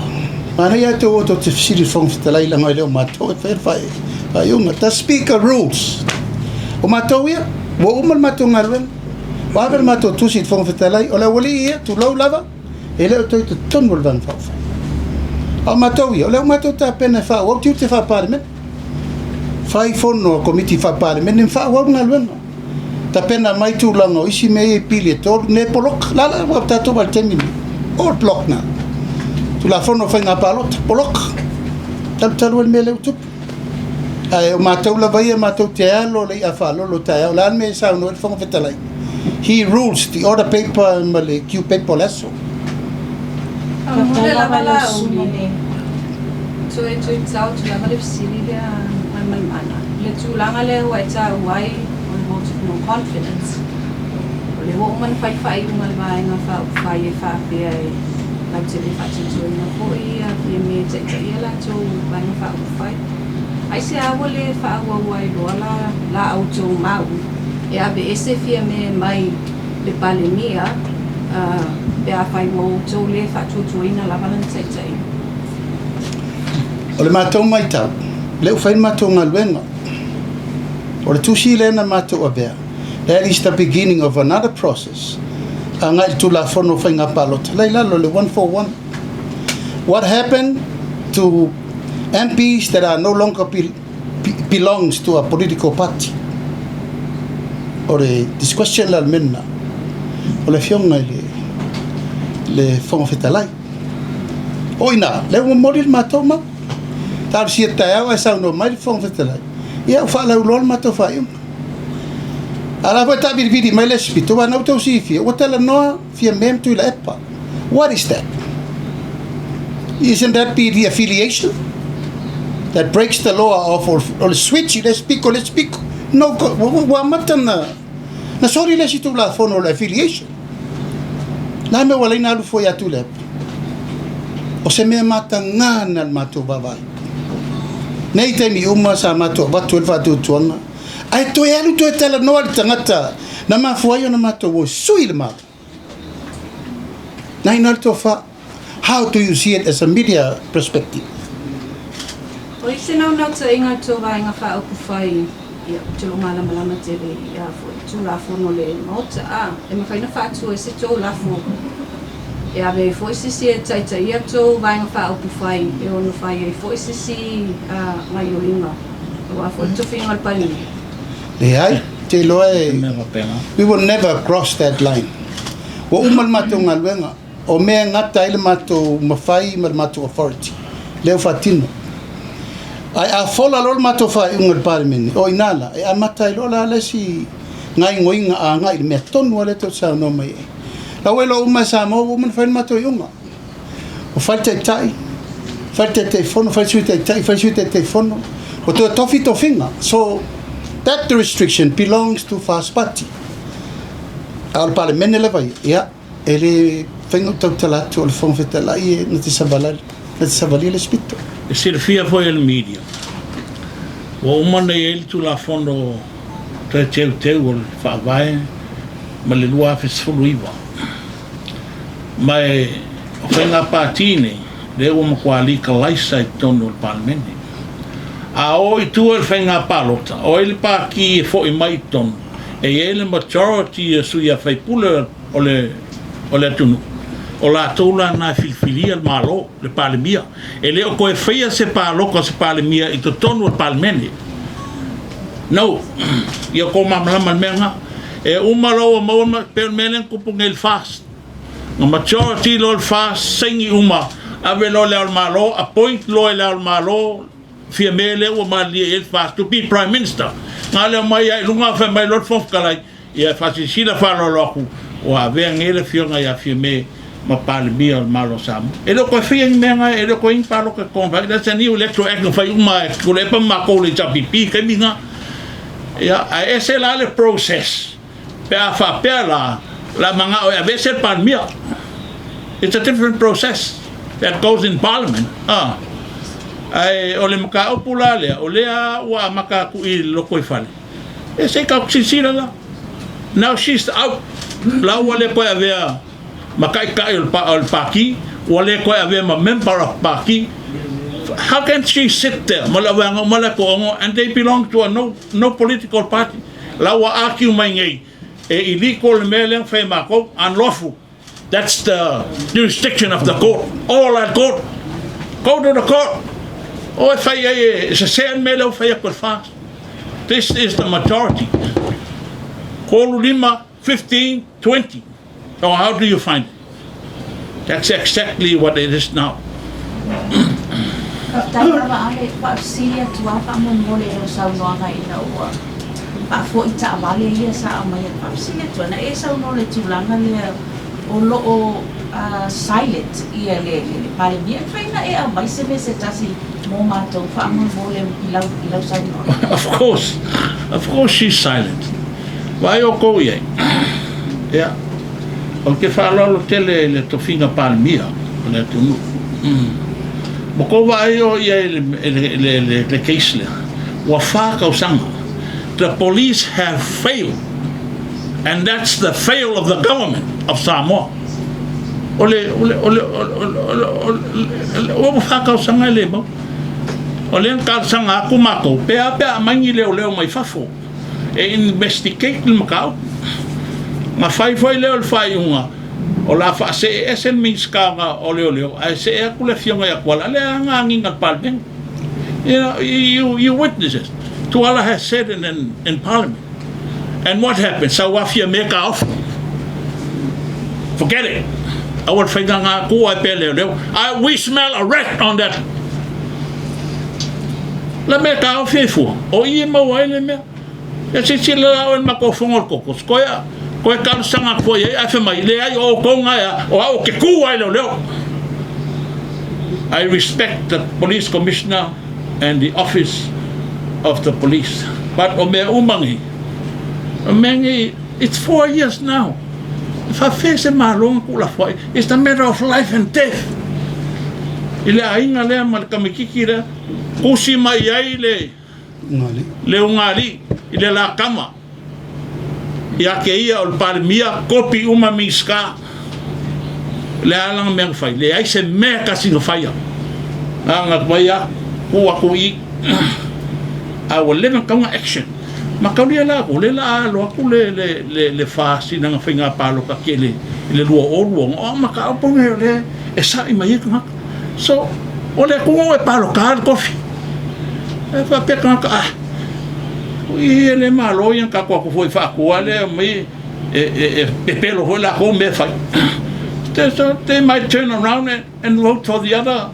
manaia lava tou o tou te fesili i le Fofoga Fetalai leaga e le o matou e faia le faaiuga. The Speaker rules. O matou ia, ua uma le matou galuega. Ua ave le matou tusi i le Fofoga Fetalai, o le aualii ia, tulou lava, e le o toe i totonu o le Vaega Faaupufai. A o matou ia, o lea ua matou tapena e faaauau tiute faa-Palemene. Fai fono a Komiti faa-Palemene ma faaauau le galuega. Tapena mai tulaga o isi mea ia i pili e tolu, ne poloka. La la ua tatou vaai i le taimi lenei. All block now. Tulafono o faiga palota, poloka. Talutalu ai le mea lea ua tupu. Ae o matou lava ia, matou te alo le i'a faalolo taeao. O le a le mea e saunoa ai le Fofoga Fetalai? He rules the order paper ma le Q paper o le aso. Faafetai lava i le sui. Toe tuitau atu lava le fesili lea a Maimana. Le tulaga lea ua e taua ai o le vote of no confidence. O lea ua uma ona fai faaiuga a le Vaega Faaupufai e faapea e latou te le faatuatuaina foi ia Fiame e taitaia latou Vaega Faaupufai. Aisea ua le faaauau ai loa la la outou mau e aveese Fiame mai le Palemia pe afai ua outou le faatuatuaina lava lana taitaiga? O le matou matau, lea ua fai le matou galuega. O le tusi lea na matou avea, that is the beginning of another process agai i le Tulafono o Faiga Palota, la i lalo le 141. What happened to MPs that are no longer be, belongs to a political party? O le this question la le mea lena. O le afioga i le, le Fofoga Fetalai. O ina, lea ua momoli le matou mau. Talosia taeao ae saunoa mai le Fofoga Fetalai. Ia ua faalauiloa le matou faaiuga. A la foi taavilivili mai le isi pito, aua na ua outou silafia, ua talanoa Fiame ma Tuilaepa. What is that? Isn't that be the affiliation? That breaks the law of o le switch i le isi piko i le isi piko. No, ua amata na, na soli le isi Tulafono o le affiliation. Na mea ua laina alu fua ia Tuilaepa. O se mea matagā na le matou vaavaai. Nei taimi uma sa matou avatu ai le faatuatuaga, ae toe alu toe talanoa le tagata Na mafua ai ona matou o e sui le Malo. Na ina le tofa. How do you see it as a media perspective? O i se naunautaiga i tou Vaega Faaupufai, ia, ou te lo malamalama tele i a foi Tulafono le Maota, a, e mafai ona faatu ai se tou lafo e ave ai foi se isi e taitaia tou Vaega Faaupufai e ono fai ai foi se isi gaioiga aua foi le tofiga o le Palemia. Leai, ou te iloa e, we will never cross that line. Ua uma le matou galuega. O mea e gata ai le matou mafai ma le matou authority, lea ua faatino. Ae a fola loa le matou faaiuga i le Palemene, o i ina la, e amata ai loa la le isi gaoioiga agai i le mea tonu lava lea tou te saunoa mai ai. La ua iloa uma e Samoa ua uma ona fai le matou iuga. Ua fai le Taitai, fai le Taitaifono, fai le Sui Taitai, fai le Sui Taitaifono, ua toe tofi tofiga. So, that restriction belongs to First Party. A o le Palemene lava ia, ia, E le mafai ona ou tautala atu o le Fofoga Fetalai e na te savalali, na te savalia le isi pito. E silafia foi e le media, ua uma ona i ai le Tulafono Toe Teuteu o le Faavae ma le 2019, ma e o faiga pati nei, lea ua matua legalize i totonu o le Palemene. A o i tua i le faiga palota, o ai le pati e foi mai i totonu, e i ai le majority o sui usufono o le o le atunuu, o latou la na e filifilia le Malo, le Palemia. E le o toe faia se palota a se Palemia i totonu o le Palemene. No. Ia outou malamalama i le mea lena. E uma loa ua maua, e pei o le mea lea na tupu nei i le FAST. Na majority loa le FAST, saini uma, ave loa i Le Ao o le Malo, appoint loa e Le Ao o le Malo, Fiame lea ua malilie i ai le FAST to be Prime Minister. Na lea mai lava i luga fai mai loa le Fofoga Fetalai, ia e faasilasila faaaloalo atu ua avea nei le Afioga ia Fiame ma Palemia o le Malo o Samoa. E le o toe faia ni mea na, e le o toe i ai ni palota e totonu fai. That's a new electoral act na fai uma e Tuilaepa ma matou le HRPP i taimi na. Ia, ae ese la le process pe a faapea la, o le a manao e aveese le Palemia. It's a different process that goes in Parliament. Ah. Ae o le mataupu la lea, o lea ua amata atu i le lotoifale, e se i tatou silasila la. Now she's out. La ua le toe avea ma taitai o le pati, ua le toe avea ma member of party. How can she sit there ma le aveaga uma le toaono and they belong to a no, no political party. La ua argue mai nei, e illegal le mea lea na fai e matou, unlawful. That's the jurisdiction of the court. All at court. Go to the court. O e fai ai e sese le mea lea ua fai atu e le FAST. This is the majority. Kolu lima, 15, 20. So how do you find it? That's exactly what it is now. Faafetai lava Ale, faafesili atu lava faamolemole i lau saunoaga ina ua faafoi taavale ia sa aumaia. Faafesili atu lava, na e saunoa i le tulaga lea o lo o silent ia le Palemia, e mafai ona e aumai se mea se tasi mo matou faamolemole i lau i lau saunoaga? Of course, of course she's silent. Vaai outou i ai. Ia, ou te faaaloalo tele i le tofiga Palemia o le atunuu. Ua tou vaai o i ai i le case lea, ua fa tausaga. The police have failed and that's the fail of the government of Samoa. O le, o le, o le, o le, o le, ua fa tausaga e le maua. O lea na talosaga atu matou, pe a pe a aumai ni leoleo mai fafo e investigate le mataupu. Na fai foi lea o le faaiuga, o le a faasee ese le Minisita o Leoleo ae see atu le Afioga ia Tuala, lea na agiga i le Palemene. You know, you, you witnesses. Tuala has said in, in, in Parliament. And what happened? Sau afia me ka off. Forget it. Aua le faiga ngā kua e pē leoleo. I, we smell a rat on that. La mea ka ofi e fua. O i e maua ai le mea. Ia silasila la oe i le matou fono o le koko, koe, koe talosaga atu ai ae fai mai, leai o outou na ea, o au ou te tu ai leoleo. I respect the police commissioner and the office of the police. But o mea uma nei, o mea nei, it's 4 years now. E faafefea se Malo na tuulafoai? It's a matter of life and death. I le aiga lea ma le tamaititi lea, tusi mai ai le, le ugaalii i le la kama. Ia te ia o le Palemia, kopi uma Minisita, le a lana mea na fai? Leai se mea e tasi na faia. Na ona fai lava, tuu atu i i. A ua leva ona tatau ona action. Mataulia la o lea o le a alo atu le, le, le, le FAST i lana faiga palota tele i le 2026, o au mataupu nei o lea e sa'i mai ai tagata. So, o le atunuu e palota le tofi. E faapea tagata, ah, ui e le malo ia na tatou atu foi faatua lea mai e, e, e pepelo foi latou mea fai. So they might turn around and vote for the other.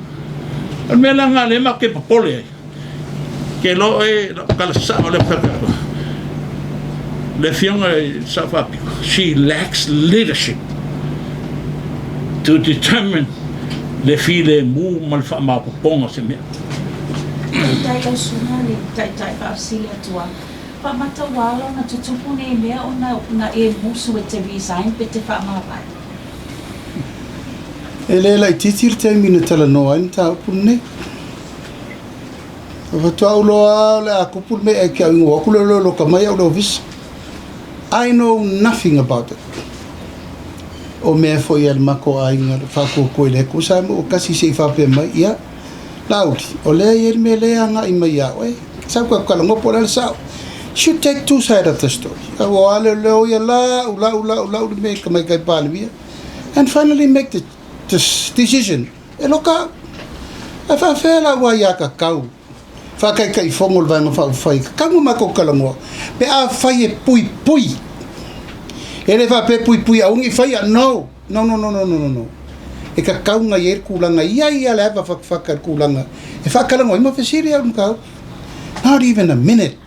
O le mea la lena lea matou te popole ai. Ke lo e lau tala sao lea fai atu. Le afioga i Sao Faapito, she lacks leadership to determine le filemu ma le faamaopoopoga o se mea. Taitai lau susuga le taitai faafesili atu a faamata ua ala ona tutupu nei mea ona na e musu e te resign pe te faamavae. E le laitiiti le taimi na talanoa ai le mataupu lenei. E faatoa ou loa lava o le a kupu le mea e ke au ingoa aku leo leo ka mai au le ofisa. I know nothing about it. O mea foi a le mako aiga le whakoko i le kusa mo o kasi se i whapea mai ia. Lauli, o lea i le mea lea agai mai ia oe. Sau ka kala ngopo le sao. Should take two side of the story. Au o ale leo ia la u la u la u la u le mea ka mai kai palemia. And finally make the decision. E loka, e faafefea la ua ia kakau faakaikaifono o le Vaega Faaupufai, kakau ma matou talanoa, pe afai e puipui. E le faapea e puipui aua ne i faia, no, no, no, no, no, no, no. E kakau na i ai le tulaga, i ai lava le ava fatafata i le tulaga e faatalanoa ai ma fesili au i le mataupu. Not even a minute.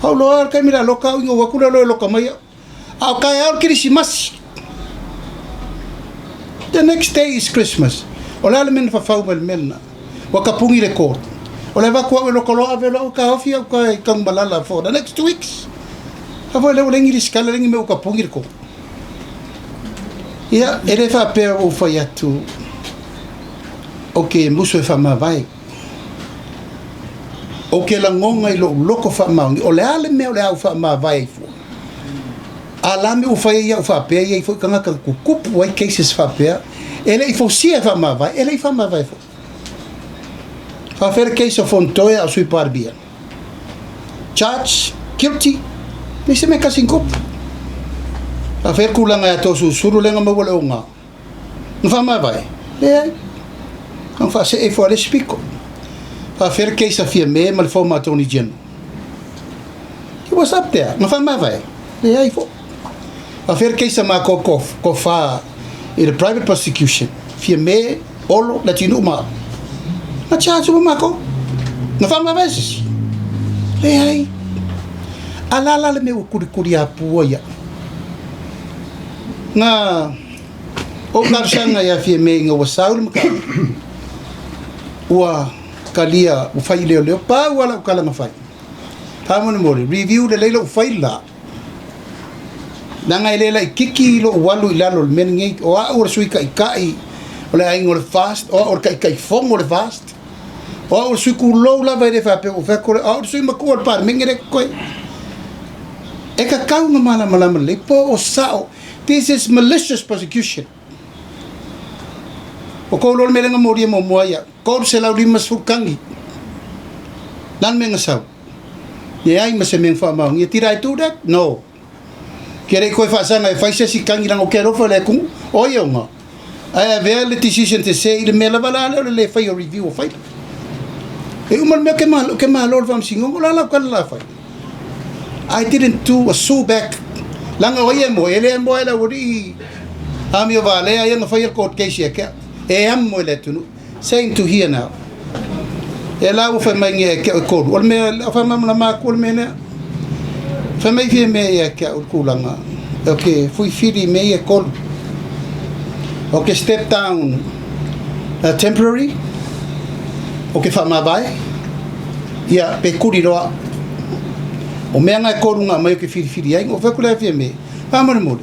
Pau loa le taimi le a loka au ina ua atu lea loa e loka mai au. A o taeao le Kerisimasi. The next day is Christmas. O le a le mea na fafau mai le mea lena? Ua tapuni le court. O le avatu au e loka loa ave loa au taofi au ka i Tanumalala for the next 2 weeks. A foi lea ua leai ni resitala leai ni mea ua tapuni le court. Ia, e le faapea ua ou fai atu o ke musu e faamavae. Ou te lagona i lou loto faamaoni, o le a le mea o le a ou faamavae ai fua? A la mea ua fai ai au faapea, e i ai foi tagata na tutupu ai cases faapea, e le i fausia e faamavae, e le i faamavae foi. Faapefea le case o Fonotoe a o Sui Palemia? Charge, guilty, leai se mea e tasi na tupu. Faapefea le tulaga ia Toeolesulusulu lea na maua le oga? Na faamavae? Leai. Na faasee ifo a le isi pito. Faapefea le case a Fiame ma le former Attorney General? He was up there. Na faamavae? Leai foi. Faapefea le case a matou toafa i le private prosecution? Fiame, Olo, Leatinuu ma au. Na charge uma matou. Na faamavae se isi? Leai. A la la le mea ua kulikuliapua ia. Na ou talosaga ia Fiame ina ua sau le mataupu, ua talia, ua fai i leoleo, pau lava lau tala na fai. Faamolemole, review lelei lou faila la. Leaga e le laitiiti lou alu i lalo o le mea lenei. O au o le sui taitai o le aiga o le FAST, o au o le taitaifono o le FAST, o au o le sui tulou lava e le faapea ua ou fai atu, o au o le sui matua o le Palemene lea e totoe. E tatau ona malamalama lelei po o sao. This is malicious prosecution. O kou loa le mea lea na molia muamua ai au, 350 tagi. Le a le mea na sau? Leai ma se mea na faamaonia. Did I do that? No. Ke le i koe faasaga e fai se isi tagi leaga ou te alofa i le atunuu. O ai ona? Ae avea le decision sese i le mea lava la lea o le le faia o review o faila. E uma le mea ke malo, ke malo le faamasinoga, o le a lau tala la fai? I didn't do a sue back. Leaga o ai e moe? E le moe le aualii amio valea ia na faia le court case ia ke au. E amo i le atunuu. Same to here now. E la ua fai mai ia ke au e kolu. O le mea, o faamalamalama atu le mea lea. Fai mai fia mea ia ke au le tulaga. O ke fuifili mea ia e kolu. O ke step down temporary. O ke faamavae. Ia, pe kuli loa. O mea nga e kolu nga mai o ke filifili ai. O fai atu le fia mea. Faamolemole.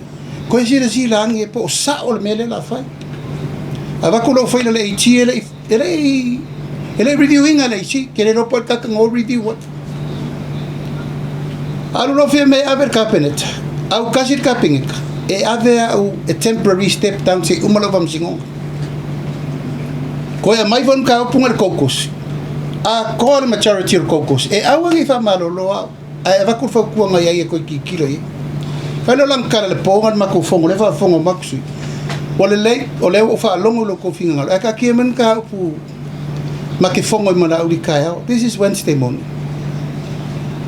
Koe silasila ane po o sao le mea lea o le a fai. Avatu lou faila le AG e le i e le i e le i review ina le AG. Ke le iloa po o le kaka na o review ai. Alu loa Fiame e ave i le Kapeneta, aukasi le Kapeneta e ave au e temporary step down se i uma lau faamasinoga. Koe aumai foi le mataupu i le Caucus, atoa le majority o le Caucus e aua ne i faamalolo au, ae avatu le fautuaga i ai e toe tilotilo i ai. Fai lea o lana tala i le po na i le matou fono, o lea e faafofoga mai atu sui usufono, ua lelei, o lea ua ou faalogo i lo outou finagalo, ae taatia mai le mataupu ma te fono ai ma Laauli taeao. This is Wednesday morning.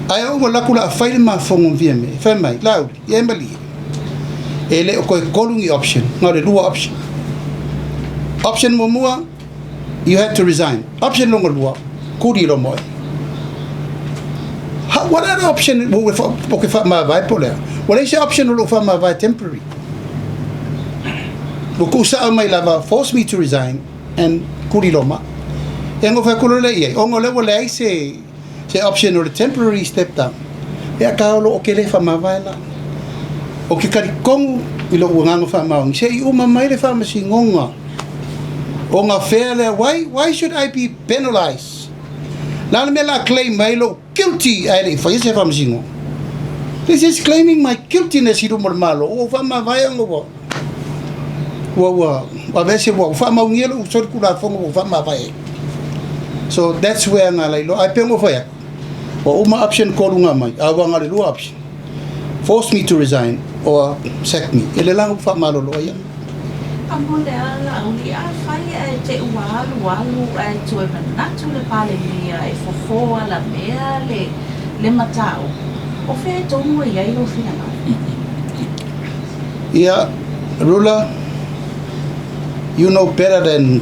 Ae ou alu atu o le a fai le ma fono ma Fiame, fai mai, Laauli, ia e malie, e le o toe tolu ni option, na o le lua option. Option muamua, you had to resign. Option lona lua, kuli loa ma oe. How, what other option ua ou te faamavae po o le a? Ua leai se option o lou faamavae temporary. Ua tuusao mai lava, force me to resign and kuli loa ma au. Ia ona ou fai atu loa lea i ai, ona o lea ua leai se, se option o le temporary step down, ia ka o loo ke le faamavae la. Ou te talitonu i lou agaga faamaoni, se i uma mai le faamasinoga o gafea lea, why, why should I be penalised? O le a le mea o le a claim ai lou guilty ae le i faia se faamasinoga? This is claiming my guiltiness i luma o le Malo, ua ou faamavae ona ua ua ua aveese ua ua faamaugia lou solitulafono ua ou faamavae ai. So that's where na ala ai loa, ae pei ona ou fai atu, ua uma option tolu na aumai, a ua na o le lua option. Force me to resign or sack me. E le laga ua faamalolo ai au. A mo le alauli, afai ae te ua alualu ae toe manatu le Palemia e fofo alamea le le mataupu, o fea e tonu ai ai lou finagalo? Ia, Rula, you know better than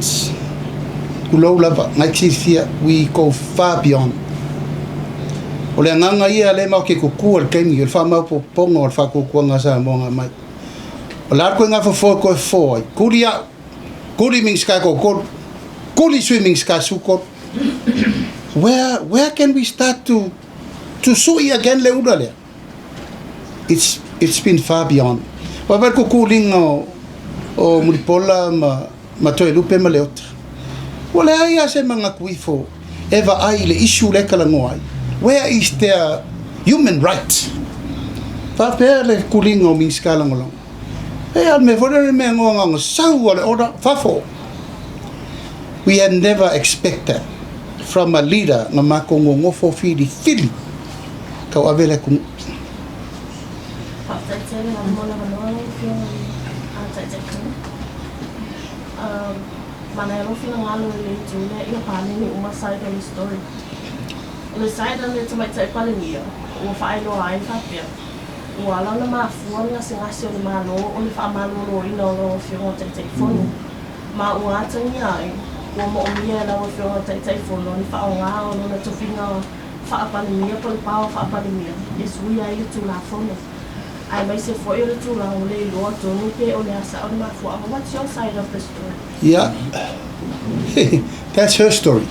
tulou lava, na e te silafia, we go far beyond. O le agaga ia lea matou te tutu ai i le taimi, o le faamaopoopoga o le faatuatuaga a Samoa na aumai. O le a le ituaiga fofo e toe fofo ai? Kuli au, kuli Minisita e toatolu, kuli Sui Minisita e 13. Where, where can we start to, to sui again le ula lea? It's, it's been far beyond. Ua vaai le kukuliga o, o Mulipola ma, ma Toelupe ma Leota. Ua leai lava se manatu ifo e vaai i le issue lea e talanoa ai. Where is their human right? Faapea le kuliga o Minisita Lagolago. E a le mea foi lea o le mea noa na ona sau lava o le order, fafo. We had never expect that from a leader na matou nonofo filifili tauave le atunuu. Faafetai tele lava mo le avanoa lau Afioga i le Taitaifono. Manaia lou finagalo i le itu lea ia paleni uma side o le story. O le side a le Tamaitai Palemia ua faailoa ai faapea, ua ala ona mafua le gasegase o le Malo o le faamaloloina o lau Afioga Taitaifono ma ua atagia ai ua moomia e lau Afioga Taitaifono le faaaoga o lona tofiga faa-Palemia po o le power faa-Palemia e suia ai le Tulafono aemaise foi o le tulaga ua le iloa tonu pe o le a sao le mafuaaga What's your side of the story? Ia, that's her story.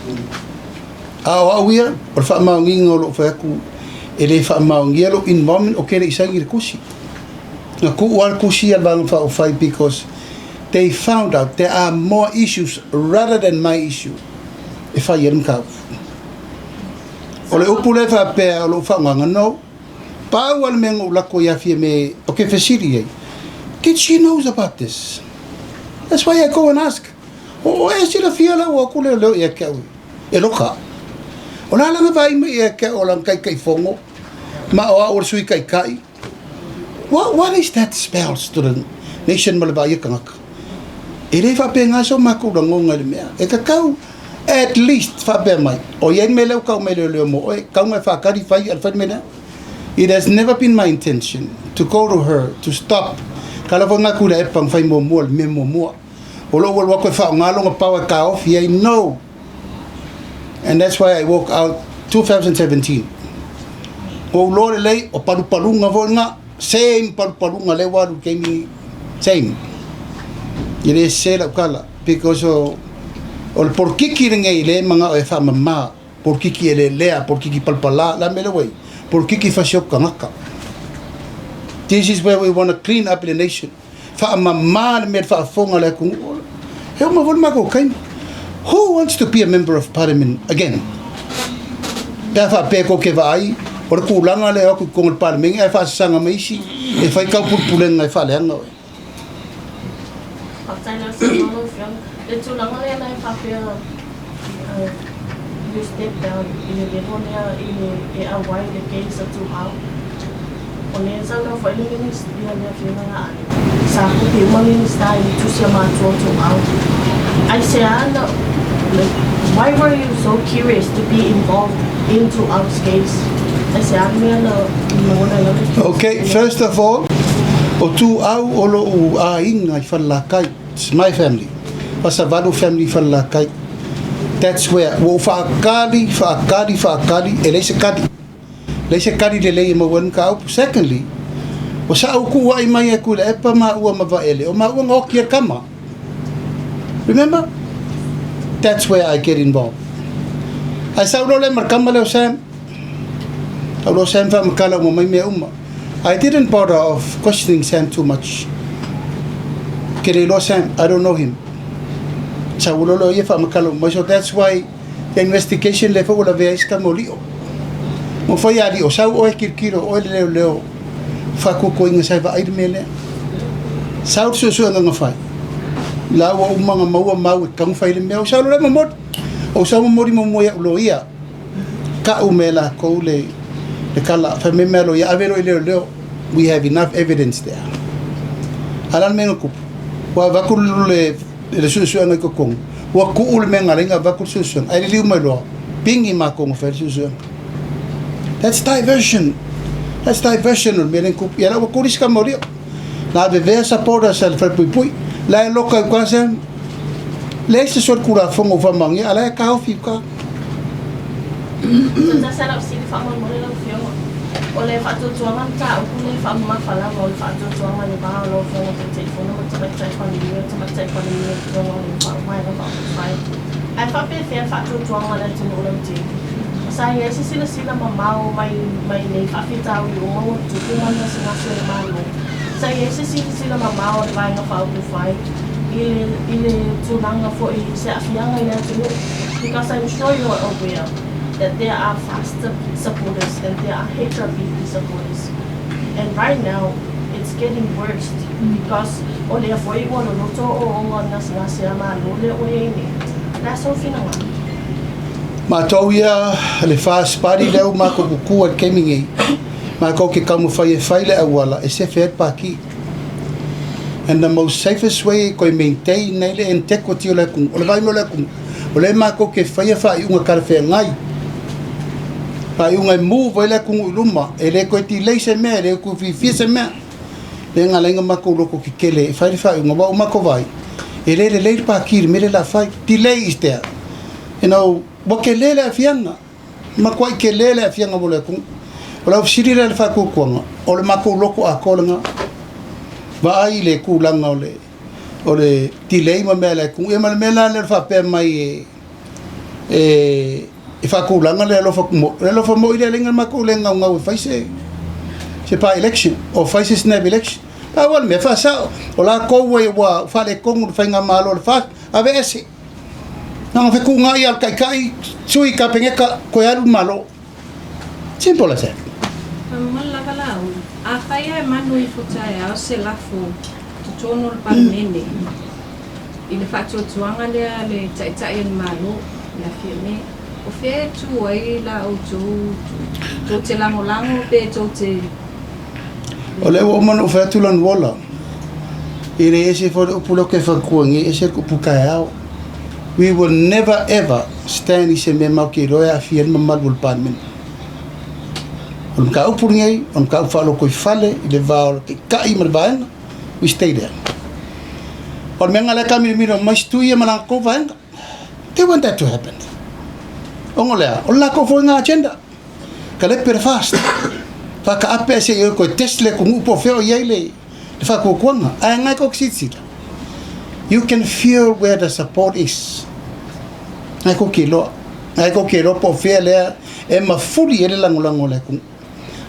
A o au ia, o le faamaoniga o lou fai atu, e le faamaonia lou involvement o ke le i saini i le tusi. Na tuu lava le tusi a le Vaega Faaupufai because they found out there are more issues rather than my issue e fai ai le mataupu. O le upu lea e faapea o lou faaaogaga, no. Pau lava le mea na ou lako ia Fiame o ke fesili ai, did she knows about this? That's why I go and ask. O oe e silafia la ua aku leoleo ia te au e loka. O le a lana vaai mai ia te au o lana Taitaifono ma o au o le Sui Taitai. What, what is that spells to the nation ma le vaai a tagata? E le faapena so matou lagona i le mea. E tatau at least faapea mai, o i ai le mea lea ua tau mai e leoleo mo oe, tau na e faatali fai a le fai le mea lea. It has never been my intention to go to her to stop. Kala foi nga Tuilaepa na fai muamua le mea muamua. O lou alu atu e faaaoga lona power e taofi ai, no! And that's why I walk out 2017. Ua ou loa lelei, o palupaluga foi lena, same palupaluga lea ua alu i le taimi lenei. Same. E le sese lau tala, because o, o le polokiki lenei lea e manao e faamama, polokiki elelea, polokiki palapala, o le a le mea lea ua i ai? Polokiki fasioti tagata. This is where we want to clean up the nation. Faamama le mea i le faafofoga a le atunuu. E uma foi le matou taimi. Who wants to be a member of parliament again? Pe a faapea tou te vaai, O le tulaga lea e o atu i totonu o le Palemene ae faasasaga mai isi e fai taupulepulega e faaleaga oe. Faafetai lava saunoa lau Afioga. Le tulaga lea na e faapea you step down i le level lea i le e auai i le case a Tuau. O lea e saunoa foi le Minister, le Afioga ia Ale, sa kopi uma Minista i le tusi a matua o Tuau. Aisea na, like, why were you so curious to be involved in Tuau's case? Aisea le mea na lagona ai lau curiosity? Okay, first of all, o Tuau o lou aiga i Falelatai. It's my family. Fasavalu family i Falelatai. That's where ua ou faatali, faatali, faatali, e leai se kali. Leai se kali lelei e maua ai le mataupu. Secondly, o sa ou kuuai mai e Tuilaepa maua ma Vaele, o maua na oti e kama. Remember? That's where I get involved. Ae sau loa lea ma le kama lea o Sam. Sau loa Sam faamatala uma mai mea uma. I didn't bother of questioning Sam too much. Ke le iloa Sam, I don't know him. Sau loa lea ia faamatala uma mai. So that's why the investigation lea foi ua lavea ai si tama o Lio. Ua fai a Lio, sau oe tilotilo, oe le leoleo faatuatuaina sa e vaai le mea lea. Sau le suesuega na fai. La ua uma ona maua mau e tatau ona fai le mea. Ou sau loa lea momoli. Ou sau momoli muamua i au loia. Tau mai e latou le tala. Fai mai mea loia, ave loa i leoleo. We have enough evidence there. A o le a le mea na tupu? Ua avatu le suesuega i totonu. Ua tuu le mea na ala ai ona avatu le suesuega. Ae liliu mai loa, pigi matou na fai le suesuega. That's diversion. That's diversion o le mea lea na tupu. Ia la ua tuli si tama o Lio. Na avevea supporters a le Falepuipui. La e loka i uka Sam. Leai se solitulafono ua faamaonia, a la e taofi i uka. Se tasi lava o fesili faamolemole lau Afioga. O le faatuatuaga mataupu lea e faamamafa lava o le faatuatuaga i le va o lau Afioga Taitaifono ma Tamaitai Palemia, Tamaitai Palemia i totonu o le Vaega Faaupufai. Ae faapefea le faatuatuaga a le atunuu lautele? Sa i ai se silasila mamao mai mai nei faafitauli uma ua tutupu ma le gasegase o le Malo? Sa i ai se silasila mamao a le Vaega Faaupufai i le i le tulaga foi i se aafiaga i le atunuu? Because I'm sure you are aware that there are FAST supporters and there are HRPP supporters and right now it's getting worse because o lea foi ua loloto ooooga o le gasegase a Malo lea ua i ai nei. O le a sou finagalo? Matou ia le FAST Party lea ua matou kuku ai i le taimi nei, matou te taumafai e fai le auala e sefe ai le Pati. And the most safest way e toe maintain ai le integrity o le atunuu, o le vaai mai o le atunuu, o lea matou te faia faaiuga talafeagai, faaiuga e move ai le atunuu i luma, e le toe delay se mea, e le toe fiafia se mea. Lea na ala ai ona matou loto tetele e fai le faaiuga, aua ua matou vaai, e le lelei le Pati i le mea lea o le a fai. Delay is there. You know, ua tele le aafiaga, matuai tele le aafiaga mo le atunuu. O lau fesili lea i le faatuatuaga, o le matou loto atoa lena. Vaai i le tulaga o le o le delay ma mea a le atunuu. Ia ma le mea la lea o le faapea mai e e e faatulaga le alofa mo le alofa moi le alaiga matou le gaugau e fai se se by election o fai se snap election. Pau lava le mea faasao, o latou e ua faaletonu le faigamalo a le FAST, aveese. Na ona fetuunai lava o le taitai, sui Kapeneta, toe alu le Malo. Simple as that. Faamamalu lava Laauli, afai lava e manu ifo taeao se lafo totonu o le Palemene i le faatuatuaga lea a le Taitai o le Malo, le Afioga, o fea e tu ai la outou, tou te lagolago pe tou te. O lea ua uma ona ou fai atu Lanuola, e le ese foi le upu lea ou te fautua nei, e ese le upu taeao. We will never ever stand i se mea matou te iloa e aafia ai le mamalu o le Palemene. O le mataupu lenei, o le mataupu faalotoifale i le va o le Taitai ma le Vaega, we stay there. O le mea lena o lea e taamilomilo mai si tui ia ma latou vaega. They want that to happen. Ona o le a? O le latou foi lena agenda. Kalepe le FAST. Faataape ae se i toe test le atunuu po o fea o i ai le faatuatuaga. Ae ngai kou silasila. You can feel where the support is. Ngai kou ke iloa. Ngai kou ke iloa po o fea lea e mafuli ai le lagolago a le atunuu.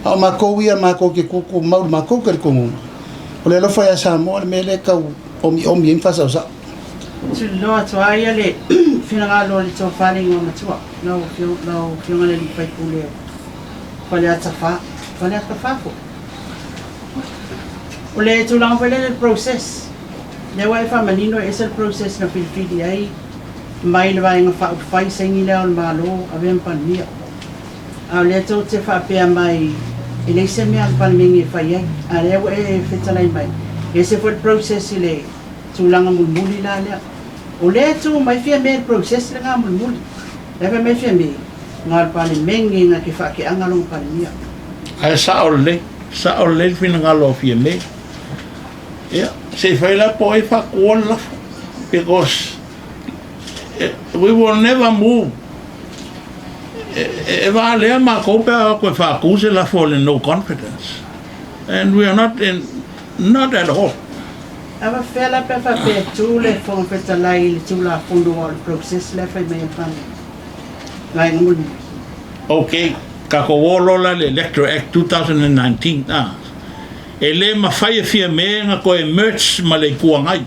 A o matou ia, matou te tutumau i le matou talitonuga, o le alofa ia Samoa le mea lea e tau omiomi ai ma faasaosao. Tuliloa atu ai ia le finagalo o le tofa le igoa matua, lau Afioga i le Alii Faipule o Faleata 4, Faleata 4 foi. O le tulaga foi lele i le process, lea ua e faamanino e ese le process na filifili ai mai le Vaega Faaupufai saini lea o le Malo avea ma Palemia. A o lea tou te faapea mai e leai se mea a le Palemene e fai ai, a o lea ua e fetalai mai e ese foi le process i le tulaga mulimuli la lea. O lea e tu mai Fiame i le process lena mulimuli. Lea fai mai Fiame, na o le Palemene na te faateaga lona Palemia. Ae sao lelei, sao lelei le finagalo o Fiame. Ia, se i fai la po o ai faakuua le lafo because we will never move. E valea makou pe a o atu e faaku se lafo o le no confidence and we are not in, not at all. Ava fea la pe a faapea e tu le Fofoga Fetalai i le Tulafono a o le process lea e fai mai e le Palemene? Vaega mulimuli. Ok, tatou o loa la i le Electoral Act 2019 a. E le mafai e Fiame ona toe merge ma le Itu Agai.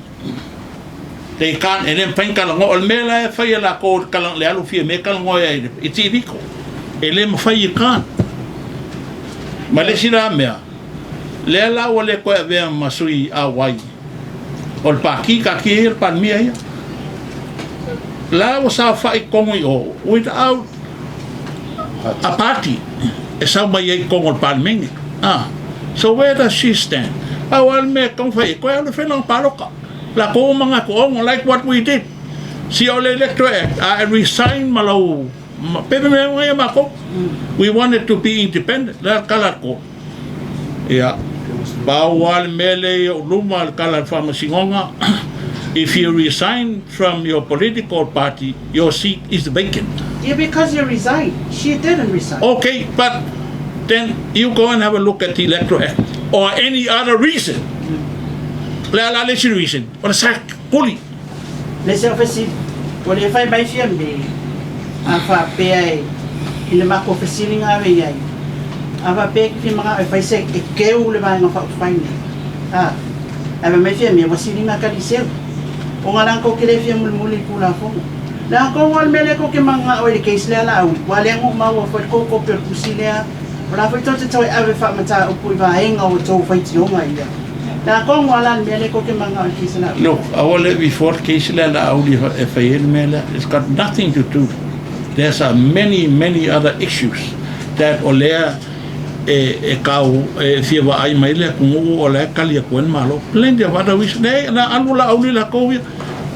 They can't, e le mafai ona talanoa. O le mea la e fai e latou i le le alu Fiame talanoa ai i le, it's illegal. E le mafai, you can't. Ma le isi la mea, lea la ua le toe avea ma sui auai o le Pati, taatia ia le Palemia ia. La ua saofai i totonu i o without a party e sau mai ai i totonu o le Palemene. Ah, so where does she stand? Pau lava le mea e tatau ona fai ai, toe alu e fai lana palota. Latou uma na to'ono like what we did. Si o le Electoral Act, a e resign ma lau, pe mea uma ia matou. We wanted to be independent, le a le tala a le court. Ia, pau lava le mea lea i ou luma le tala a le Faamasinoga, if you resign from your political party, your seat is vacant. Yeah, because you resigned. She didn't resign. Okay, but then you go and have a look at the Electoral Act or any other reason. Le a la le isi reason, o le sac kuli. Le se fesili, ua le fai mai Fiamē a faapea e i le matou fesiliga ave i ai, a faapea e te fia manao e fai se e keu le vaega faaupufai nei, a ae fai mai Fiamē ua siliga kaliseu, ona latou te le fia mulimuli i le Tulafono. Latou a o le mea lea tou te manao ai i le case lea Laauli, ua lea na ou maua foi le tou kopi o le tusi lea, o la foi tou te toe ave faamataupu i vaega o tou faitioga ia. Look, aua le before le case lea Laauli e fai ai le mea lea. It's got nothing to do. There's a many, many other issues that o lea e, e kau, e fia vaai mai le atunuu o la e tali atu ai le Malo. Plenty of other reasons. Leai, na alu Laauli latou ia.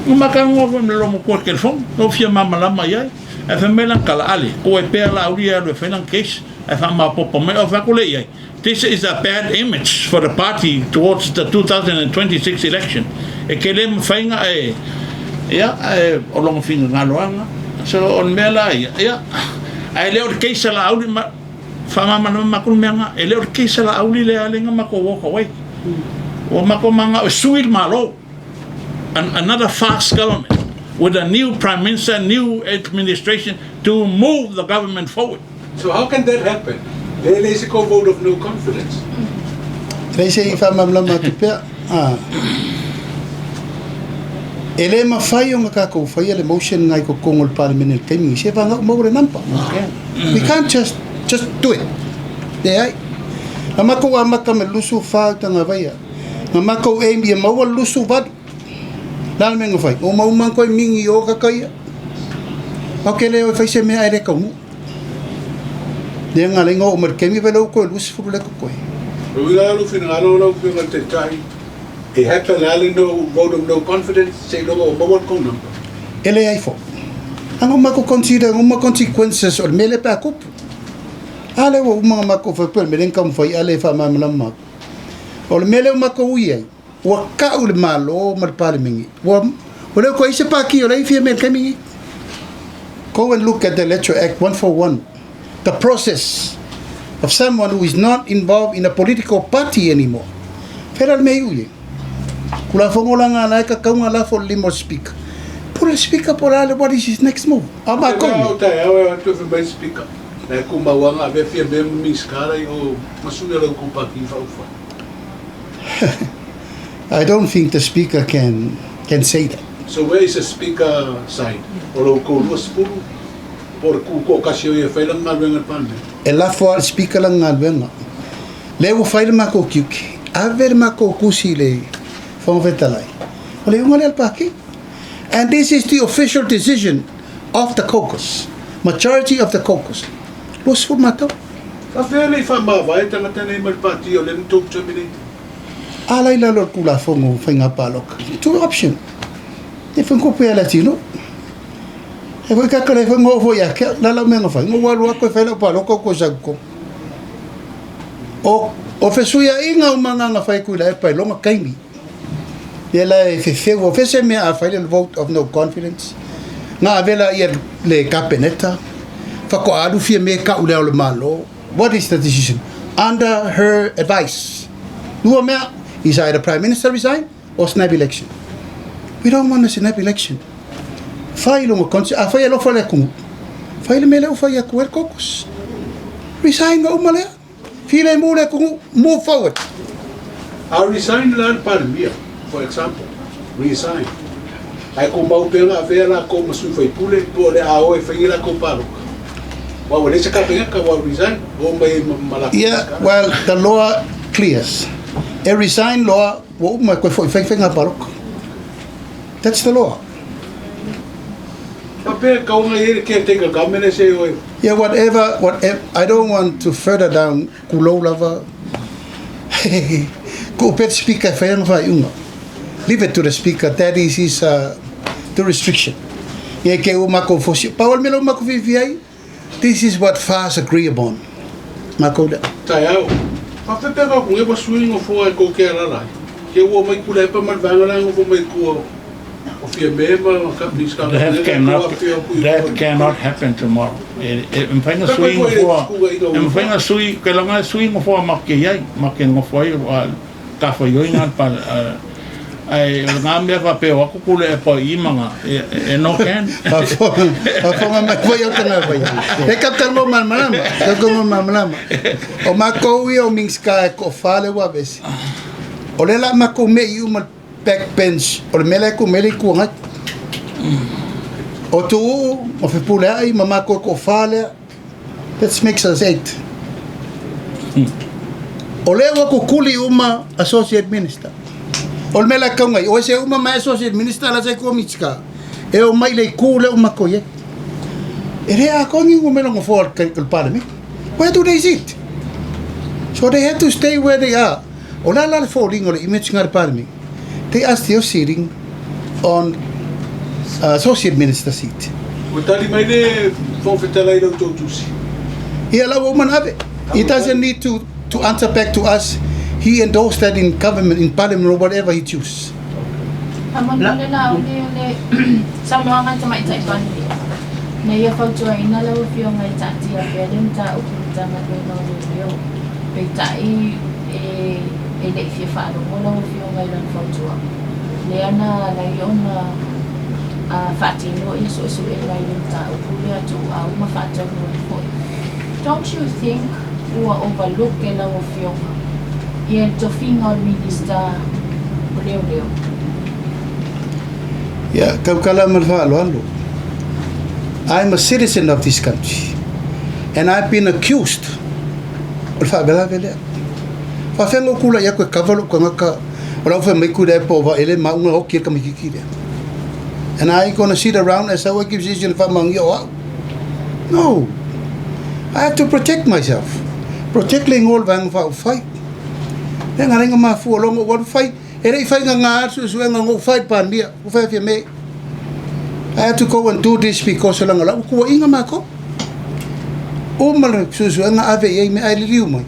Na matalanoa foi ma le loomatua i le telefoni. Na ou fia malamalama i ai. Ae fai mai lana tala, Ale, koe pea Laauli e alu e fai lana case. Ae faamaopoopo mai. Ou fai atu lea i ai. This is a bad image for the party towards the 2026 election. E ke le mawhai nga e, ia, e, o longa finga ngalo anga. So, o le mea la ia, ia, ae le o le case a Laauli, ma, whamamana ma makulu mea nga, e le o le case a Laauli le ale nga mako walk away. Ua mako manga o sui le malo. An, another fast government with a new prime minister, new administration to move the government forward. So how can that happen? Lea e leai se kou vote of no confidence. Leai se i faamalamalama atu pea. A. E le mafai ona tatou faia le motion lena i totonu o le Palemene i le taimi lenei, se vagau maua le number. We can't just just do it. Leai. Na matou amata ma le 24 tausaga. Na matou aim ia maua le 28. Le a le mea na fai? Ua uma ona toe mingi i o kaka ia. Ok le o e fai se mea ae le taunuu. Lea na ala ai ona oo mai le taimi whai lau toe 20 lea totoe. E ui la lou finagalo lau Afioga i le Taitai, e happen lava le no vote of no confidence seiloga ua maua le kou number. E leai foi. Ana uma matou consider uma consequences o le mea lea pe a tupu. A lea ua uma ona matou faapea o le mea lea na taumafai ale e faamalamalama atu. O le mea lea ua matou ui ai, ua ka'u le Malo ma le Palemene, ua ua le toe i ai se pati o la e fia mea i le taimi lenei. Go and look at the Electoral Act 141, the process of someone who is not involved in a political party anymore. Fea la le mea e iu i ai? Tulafono la nga la e kakau nga lafo o le lima o le Speaker. Pule le Speaker po o le a le what is his next move? A Te makou mea nei. o taeao e o atu e fai mai le Speaker, la e kumau lava nga avea fia mea ma Minista la i o ma sui o la outou pati faaupufai. I don't think the Speaker can can say that. So where is the Speaker side? O lo outou 20 po o le tu toatasi o ia e fai lana galuega i le Palemene? E lafo lava i le Speaker lana galuega. Lea ua fai le matou tiute, ave le matou tusi i le Fofoga Fetalai, o le iuga lea a le Pati. And this is the official decision of the caucus, majority of the caucus. 20 matou. Faafefea e le i faamavae tagata nei mai le Pati o lea na tou terminate? A la i lalo o le Tulafono o Faiga Palota, two option. E whankopu ia le atino. E foi kakale foi ngo foi ia ke la la me ngo fai. Ngo walu ako e fai la pa lo ko ko sa ko. O o fesuia inga o manga nga fai ku la e pai longa kaimi. Ia la e fefeu o fese mea a fai le vote of no confidence. Nga avela ia le kapeneta. Whako alu fia me ka ule o le malo. What is the decision? Under her advice. Lua mea, is either Prime Minister resign or snap election. We don't want a snap election. Fai longa konsi, a fai alofa le kumu. Fai le mele o fai aku el kokos. Resign ma uma lea. File mu le kumu, move forward. A resign la le Palemia, for example, resign. Ae tumau pea ona avea lakou ma sui faipule po o le a o e fai lakou paloka. Aua ua leai se Kapeneta ua resign, ua omai ai ma lakou Yeah, well, the law clears. E resign loa, ua uma e koe foi fai faiga paloka. That's the law. Faapea e tau ona i ai le caretaker government e se o e. Yeah, whatever, whatever, I don't want to further down kulou lava. Ko pet speaker e whai ana whaiunga. Leave it to the speaker, that is his the restriction. Ia ke ua makou fosi. Pau o le mea lea ua makou fiafia ai, this is what FAS agree upon. Makou lea. Taeao. Faapea ka ku ua sui nofoa e kou ke alala ai. Ke ua mai kula epa ma le vaega la e nofo mai tua o Fiame ma Minisita o That cannot, that cannot happen tomorrow. E, e mafai na sui nofoa, e mafai na sui, ke laga e sui nofoa ma ke iai, ma ke nofo ai, ka whai ngā pa, ai o ngā mea wha peo aku kule e pa i manga, e, e no can. Whafonga mai foi au tanga foi. E kapta mo malmalama, ka mo malmalama. O makou ia o Minska e ko fale wa vesi. O le la makou me i uma backbench, o le mea lea e ku mele i kuangai. O tuu, o fepule ai, ma makou e ko fale. That makes us eight. O lea ua kukuli uma associate minister. O le mea la kaungai, o ese uma mai associate minister la se kua mitska. E o mai le ku le uma ko ye. E rea a kongi ngu mela ngo for le parliament. Where do they sit? So they have to stay where they are. O la la le fōlinga o le image ngā le parliament. They are still sitting on associate minister seat. Ua tali mai le Fofoga Fetalai i la outou tusi. Ia la ua uma ona ave. He doesn't need to to answer back to us. He endorsed that in government, in parliament or whatever he choose. Faamolemole Laauli o le saunoaga a le Tamaitai Palemia na ia fautuaina lau Afioga e taatia pea le mataupu i le Matagaluega o Leoleo. Peitai e e le i fia faalogo lau Afioga i lana fautuaga, lea na ala ai ona faatino ia suesuega i le mataupu lea tuuau ma faataunuu ai foi. Don't you think ua overlook e lau Afioga ia le tofiga o le Minista o Leoleo? Ia, tautala ma le faaaloalo. I'm a citizen of this country and I've been accused o le faalavelave lea. Faafeai na ou tulai atu e cover lou tagata o lau fai mai kula e po o vaele ma una oki e tamaititi lea. And I ain't gonna sit around as au accusation e faamaonia o au. No. I have to protect myself. Protect le igoa o le vaega faaupufai. Lea na ala ai ona mafua loa ona ou alu fai. E le i fai gaga le suesuega na ou fai i le Palemia, ua fai Fiame. I had to go and do this because o lana lau tuuaiga matou. Uma le suesuega ave i ai mea ae liliu mai.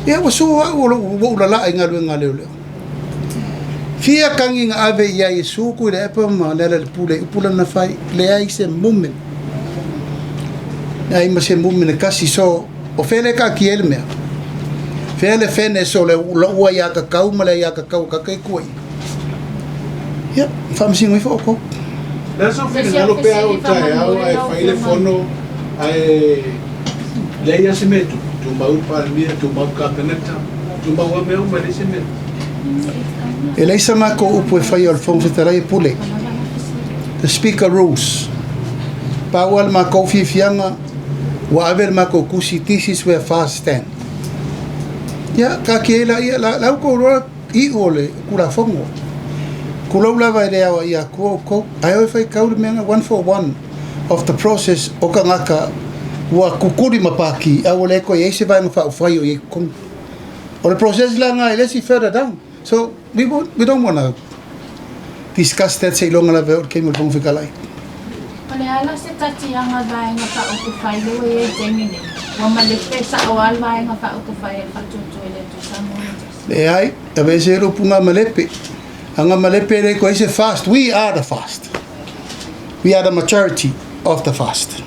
Ia ua sua au o lou ua ou lalaa i galuega a leoleo. Fia tagi na ave i ai e su Tuilaepa ma Lealailepule i upu lana fai, leai se movement. Leai ma se movement e tasi. So, o fea lea e taatia ai le mea? Fea le fairness o le lou aiatatau ma le aiatatau a tagata i tua i? Ia, faamasino ifo outou. Le a sou finagalo pe a o taeao ae fai le fono ae leai a se mea e tupu, tumau le Palemia, tumau le Kapeneta, tumau a mea uma e leai se mea. E leai sa matou upu e faia o le Fofoga Fetalai e pule. The Speaker rules. Pau lava le matou fiafiaga Ua ave le matou tusi, this is where FAST stand. Ia, taatia ai laia, la, la ua outou iloa iu o le Tulafono. Tulou lava e le aoaia atua outou, ae o e faitau le mea na one for one of the process o tagata ua tutuli ma pati a ua le toe i ai se vaega faaupufai o i ai i totonu. O le process la lena e le isi further down. So we won't, we don't wanna discuss that seiloga lava e oo i le taimi o le Fofoga Fetalai. O le a la se tatiaga a le Vaega Faaupufai lea ua i ai i le taimi nei? Ua malepe sao lava le Vaega Faaupufai e le Faatuatua i le Atua Samoa ua tasi. Leai, aveese ai le upu gamalepe. A gamalepe e le toe i ai se fast. We are the fast. We are the majority of the fast.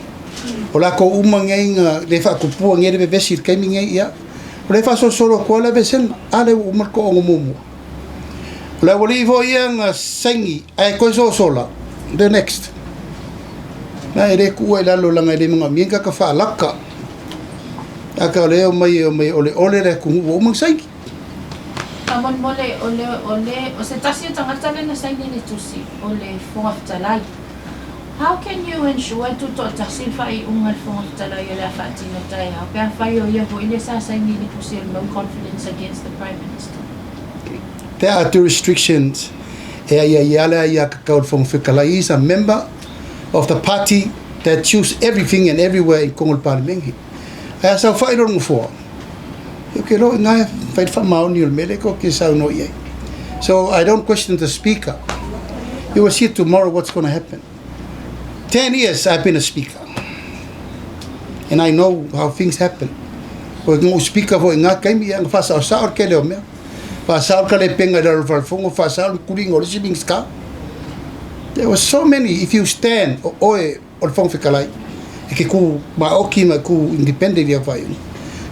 O latou uma nei na le faatupua nei le vevesi i le taimi nei, ia, o lea e faasolosolo atu lava le aveesega. A lea ua uma le toaono muamua. O le aualii foi ia na saini ae toe sosola, the next. Na e le tuua i lalo leaga e le manaomia ni tagata faalata. Tagata o lea e omai e omai e oleole le atunuu ua uma ona saini. Faamolemole, o le, o le, o se tasi o tagata lea na saini i le tusi, o le Fofoga Fetalai. How can you ensure e tutoatasi le faaiuga a le Fofoga Fetalai o le a faatino taeao pe afai o ia foi lea sa saini i le tusi o le no confidence against the Prime Minister? There are two restrictions e aiaia le aiatatau a le Fofoga Fetalai, he is a member of the party that choose everything and everywhere i totonu o le Palemene. Ae a saofai loa le Nofoa, ou te iloa o i ina e fai le faamaoni o le mea lea tou te saunoa i ai. So I don't question the Speaker. You will see tomorrow what's gonna happen. 10 years I've been a Speaker and I know how things happen. O ngou Speaker foi i ngā taimi, ia, na faasaosao le tele o mea. Faasao le kalepenga i lalo o le falefono, faasao le tuliga o le isi Minisita. There were so many, if you stand, o oe o le Fofoga Fetalai, e te kū maoti ma e kū independent i au faaiuga.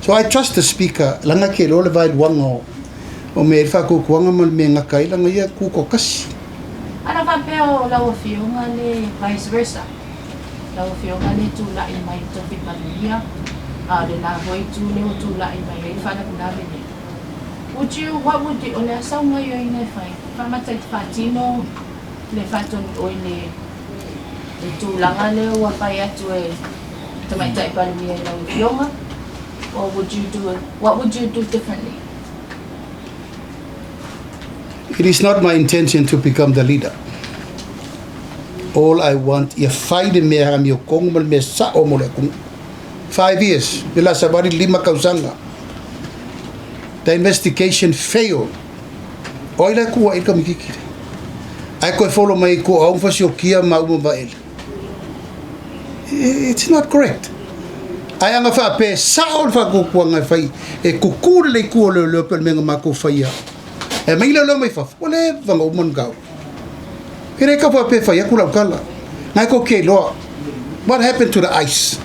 So I trust the Speaker, leaga e te iloa le vaeluaga o o mea i le faatuatuaga ma le mea e gata ai, leaga ia e kū toatasi. Ana faapea o lau Afioga le vice versa, lau Afioga le tulai mai i tofi manuia, a o le la foi itu lea ua tulai mai ai le faalavelave nei. Would you, what would you, o le a sau gaioiga e fai, faamata i te faatino le faatonu oi le le tulaga lea ua fai atu e Tamaitai Palemia i lau Afioga, or would you do, what would you do differently? It is not my intention to become the leader. All I want ia fai le mea amiotonu ma le mea sao mo le atunuu. 5 years, le la savali 5 tausaga. The investigation failed. O ai la e tuuai i le kamititi lea? Ae toe follow mai i tua o au ma fasiokia ma uma vaele. It's not correct. Ae aga faapea e sao le faatuatuaga e fai e tutu lelei tua o leoleo pei o le mea na matou faia. E aumai leoleo mai fafo, ua leva ona uma ona mataupu. E le tau faapea e fai atu lau tala. Na e tou te iloa. What happened to the ice?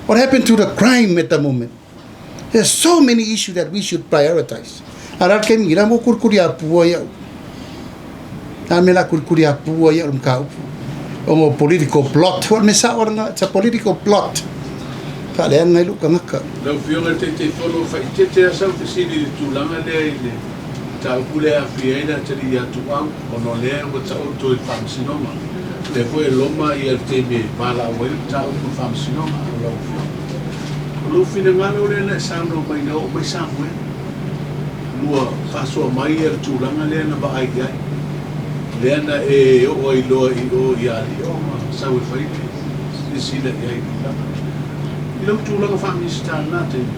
What happened to the crime at the moment? There's so many issues that we should prioritize. A o le a le taimi nei, la mo kulikuli apua ai au. A mea la kulikuli apua ai au le mataupu. Ona o political plot. O le mea sao lena, it's a political plot. Faaleaga ai lou tagata. Lau Afioga i le Taitaifono, faaeteete lava sau fesili i le tulaga lea i le mataupu lea e aafia ai le atalii ia Tuau, ona o lea ua taoto i le Faamasinoga. O lea foi e loma le taimi e valaau ai le mataupu i le Faamasinoga o lau Afioga. O lou finagalo lea na e saunoa mai na oo mai Samuel, ua faasoa mai le tulaga lea na vaai i ai, lea na e oo ai loa i o i Alio ma sau e fai le silasila i ai i tulaga. I lou tulaga faa-Minisita i lena taimi,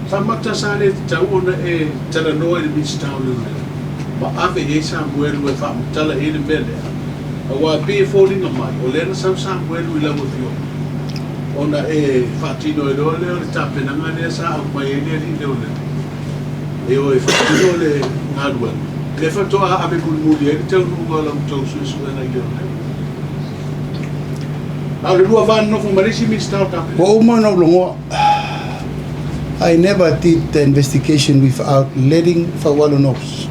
faamata sa le tatau ona e talanoa i le Minisita o Leoleo ma ave i ai Samuelu e faamatala i ai le mea lea, aua e pei e foliga mai o lea na sau Samuelu i lau afioga ona e faatino ai loa lea o le tapenaga lea sa aumai ai le alii leoleo e o e faatino le galuega, lea faatoa ave mulimuli ai le taunuuga o la outou suesuega i leoleo. A o le lua va nonofo ma le isi Minisita o le Kapeneta. Ua uma ona ou logoa. I never did the investigation without letting Faualo knows.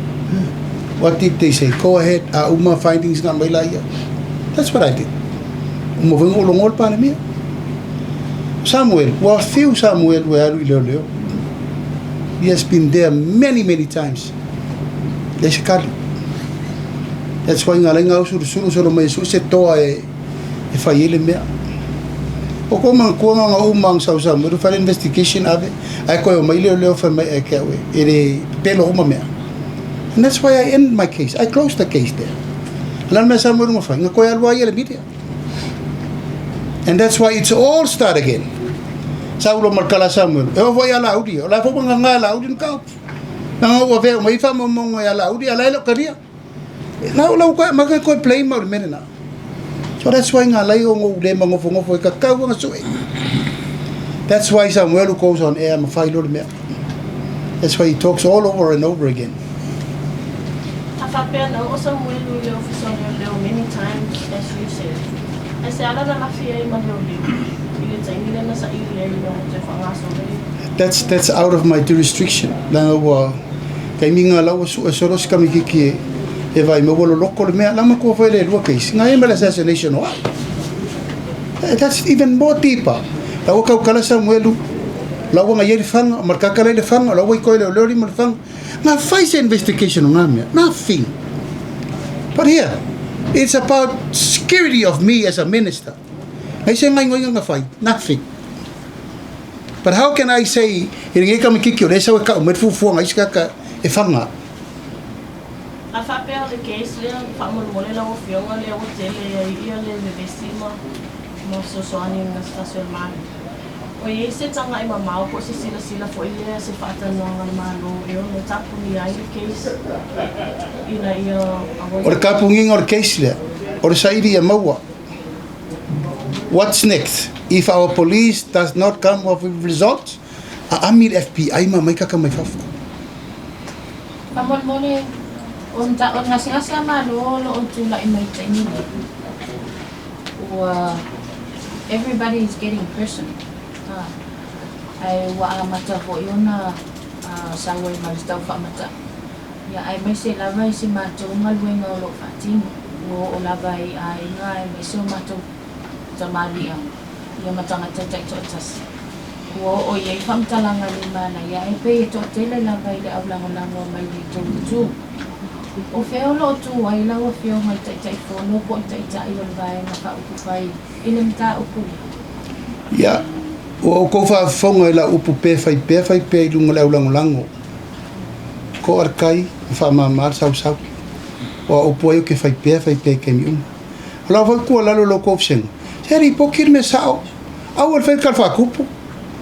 What did they say? Go ahead, a uma findings na aumai laia. That's what I did. Uma foi ona ou logoa le Palemia. Samuel, ua fiu Samuel ua e alu i leoleo. He has been there many, many times. Leai se tali. That's why ngā lainga au sulusulu solo mai e sue se toa e, e fai ai le mea. O ko manatua nga uma nga sausau mai fai le investigation ave ae koe omai leoleo fai mai ia te au e le pepelo uma mea. And that's why I end my case. I close the case there. O le a le mea sa mo i luga fai? Nga koe alu ai ia le media. And that's why it's all start again. Saulo ma le kala Samuel. E oo foi ia Laauli. O la foi ua gaga e Laauli le mataupu. Leaga ua avea uma ai faamaumauga ia Laauli a la e le o talia. Na o lau koe amata koe blame au i le mea lena. So that's why nga alai o ngou le magofogofo'e kakau aga su'e. That's why Samuelu goes on air ma fai loa le mea. That's why he talks all over and over again. A faapea na oo Samuelu i le ofisa o leoleo many times as you said. Ae se ala na lafi ai ma leoleo i le taimi lea na saili ai ina ua toe faagasolo i That's that's out of my jurisdiction leaga ua taimi nga la ua su'e solo si kamikiki e e vaai mai ua loloko le mea la matua foi le lua case nga e ma le assassination o au. That's even more deeper. La ua kaukala Samuelu la ua ngai ai le fanga ma le kakala i le fanga la ua i koe leoleo lima le fanga nga fai se investigation o nga mea. Nothing. But here, it's about security of me as a minister. Ngai se ngaingoinga nga fai. Nothing. But how can I say i lenei kamikiki o lea sau e kau mai le fuafuaga a isi kaka e fanga. A faapea o le case lea faamolemole lau afioga lea ua tele ai ia le vevesi ma ma fesoasoani i gasegase o le Malo. Ua i ai se taga'i mamao po o se silasila foi lea se faatalanoaga a le Malo e ono tapunia ai le case ina ia aua O le tapuniga o le case lea, o le saili ia maua. What's next? If our police does not come up with results, aami le FBI ma aumai kaka mai fafo. Faamolemole, o le gasegase a Malo o lo o tulai mai i taimi nei, ua everybody is getting personal, ae ua amata foi ona sau ai ma le tau faamata'i. Ia, aemaise lava i se matou galuega o lo o faatino, ua oo lava i aiga aemaise o matou tamaliiaga, ia ma tagata taitoatasi. Ua oo i ai faamatalaga le manaia, ae pei e toatele lava i le aulagolago mai le tou itu. O fea o lo o tu ai lau Afioga i Taitaifono po o le Taitai o le Vaega Faaupufai i le mataupu lea? Ia, ua outou faafofoga i lau upu pe fai pea fai pea i luga o le aulagolago. Koa le kai ma faamama le sausau. O a upu ai ou te fai pea fai pea i taimi uma. O lau foi tuualalo i lo outou vasega, se lipoti le mea sao, aua le fai le tala faatupu,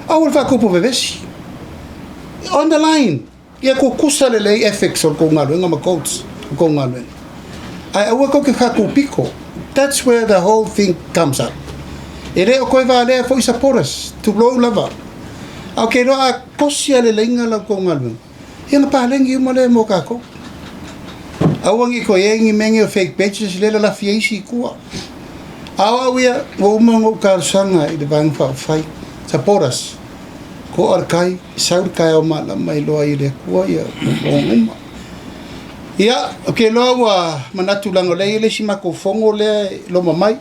aua le faatupu vevesi. On the line, ia tutusa lelei ethics o le tou galuega ma codes o le tou galuega. Ae aua tou te faatupiko. That's where the whole thing comes up. E le o toe valea foi supporters, tulou lava. A ou te iloa a tosi a leleiga la outou galuega, ia ona paleni uma lea mo tatou. Aua ne i toe i ai ni mea nei o fake pages lea e lalafi ai isi i tua. A o au ia, ua uma ona ou talosaga i le Vaega Faaupufai, support us. To'a le tai, sau le taeao malama e iloa ai e le Atua ia moomooga uma. Ia, ou te iloa ua manatu leaga o lea e i ai le isi matou fono lea e loma mai.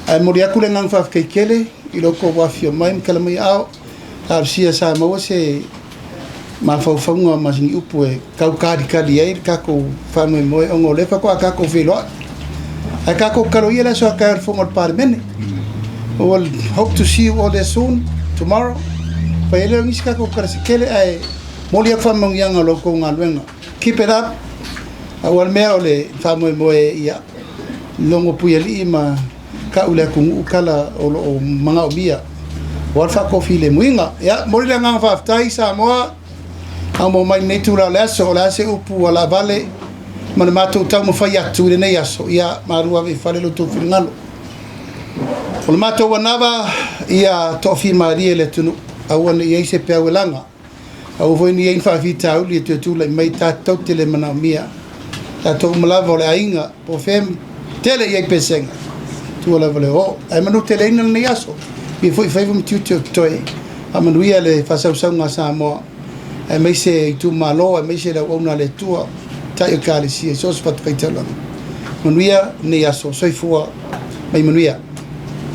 Ae momoli atu le agaga faafetai tele i lo outou afifio mai ma tala mai aao. Talosia sa maua se mafaufauga ma sini upu e tau kalikali ai le tatou faamoemoe ona o lea faatoa tatou feiloai. Ae tatou tatalo ia le aso a taeao i le fono a le Palemene. We will hope to see you all there soon, tomorrow. Fai ai lea o nisi tatou tala se tele ae momoli atu faamanuiaga o la outou galuega. Keep it up. Aua le mea o le faamoemoe ia logo Puialii ma ka'u le atunuu tala o lo o manaomia aua le faatofilemuiga. Ia, momoli le agaga faafetai Samoa, aumau mai lenei itula o le aso, o le a se upu ua laavale ma le matou taumafai atu i lenei aso, ia malu ave i fale lo outou finagalo. O le matou anava ia toafimalie le atunuu, aua ne i i ai se peau e laga. Aua foi ne i i ai ni faafitauli e toe tulai mai tatou te le manaomia. Tatou uma lava o le aiga, po o fea tele i ai pesega, tua lava le oo. Ae manuteleina lenei aso, ia foi faiva ma tiute o totoe. Faamanuia le faasausauga a Samoa, aemaise itumalo, aemaise le auauna a le Atua, Taitai o Ekalesia i so o se fatafaitaulaga. Manuia lenei aso. Soifua ma ia manuia.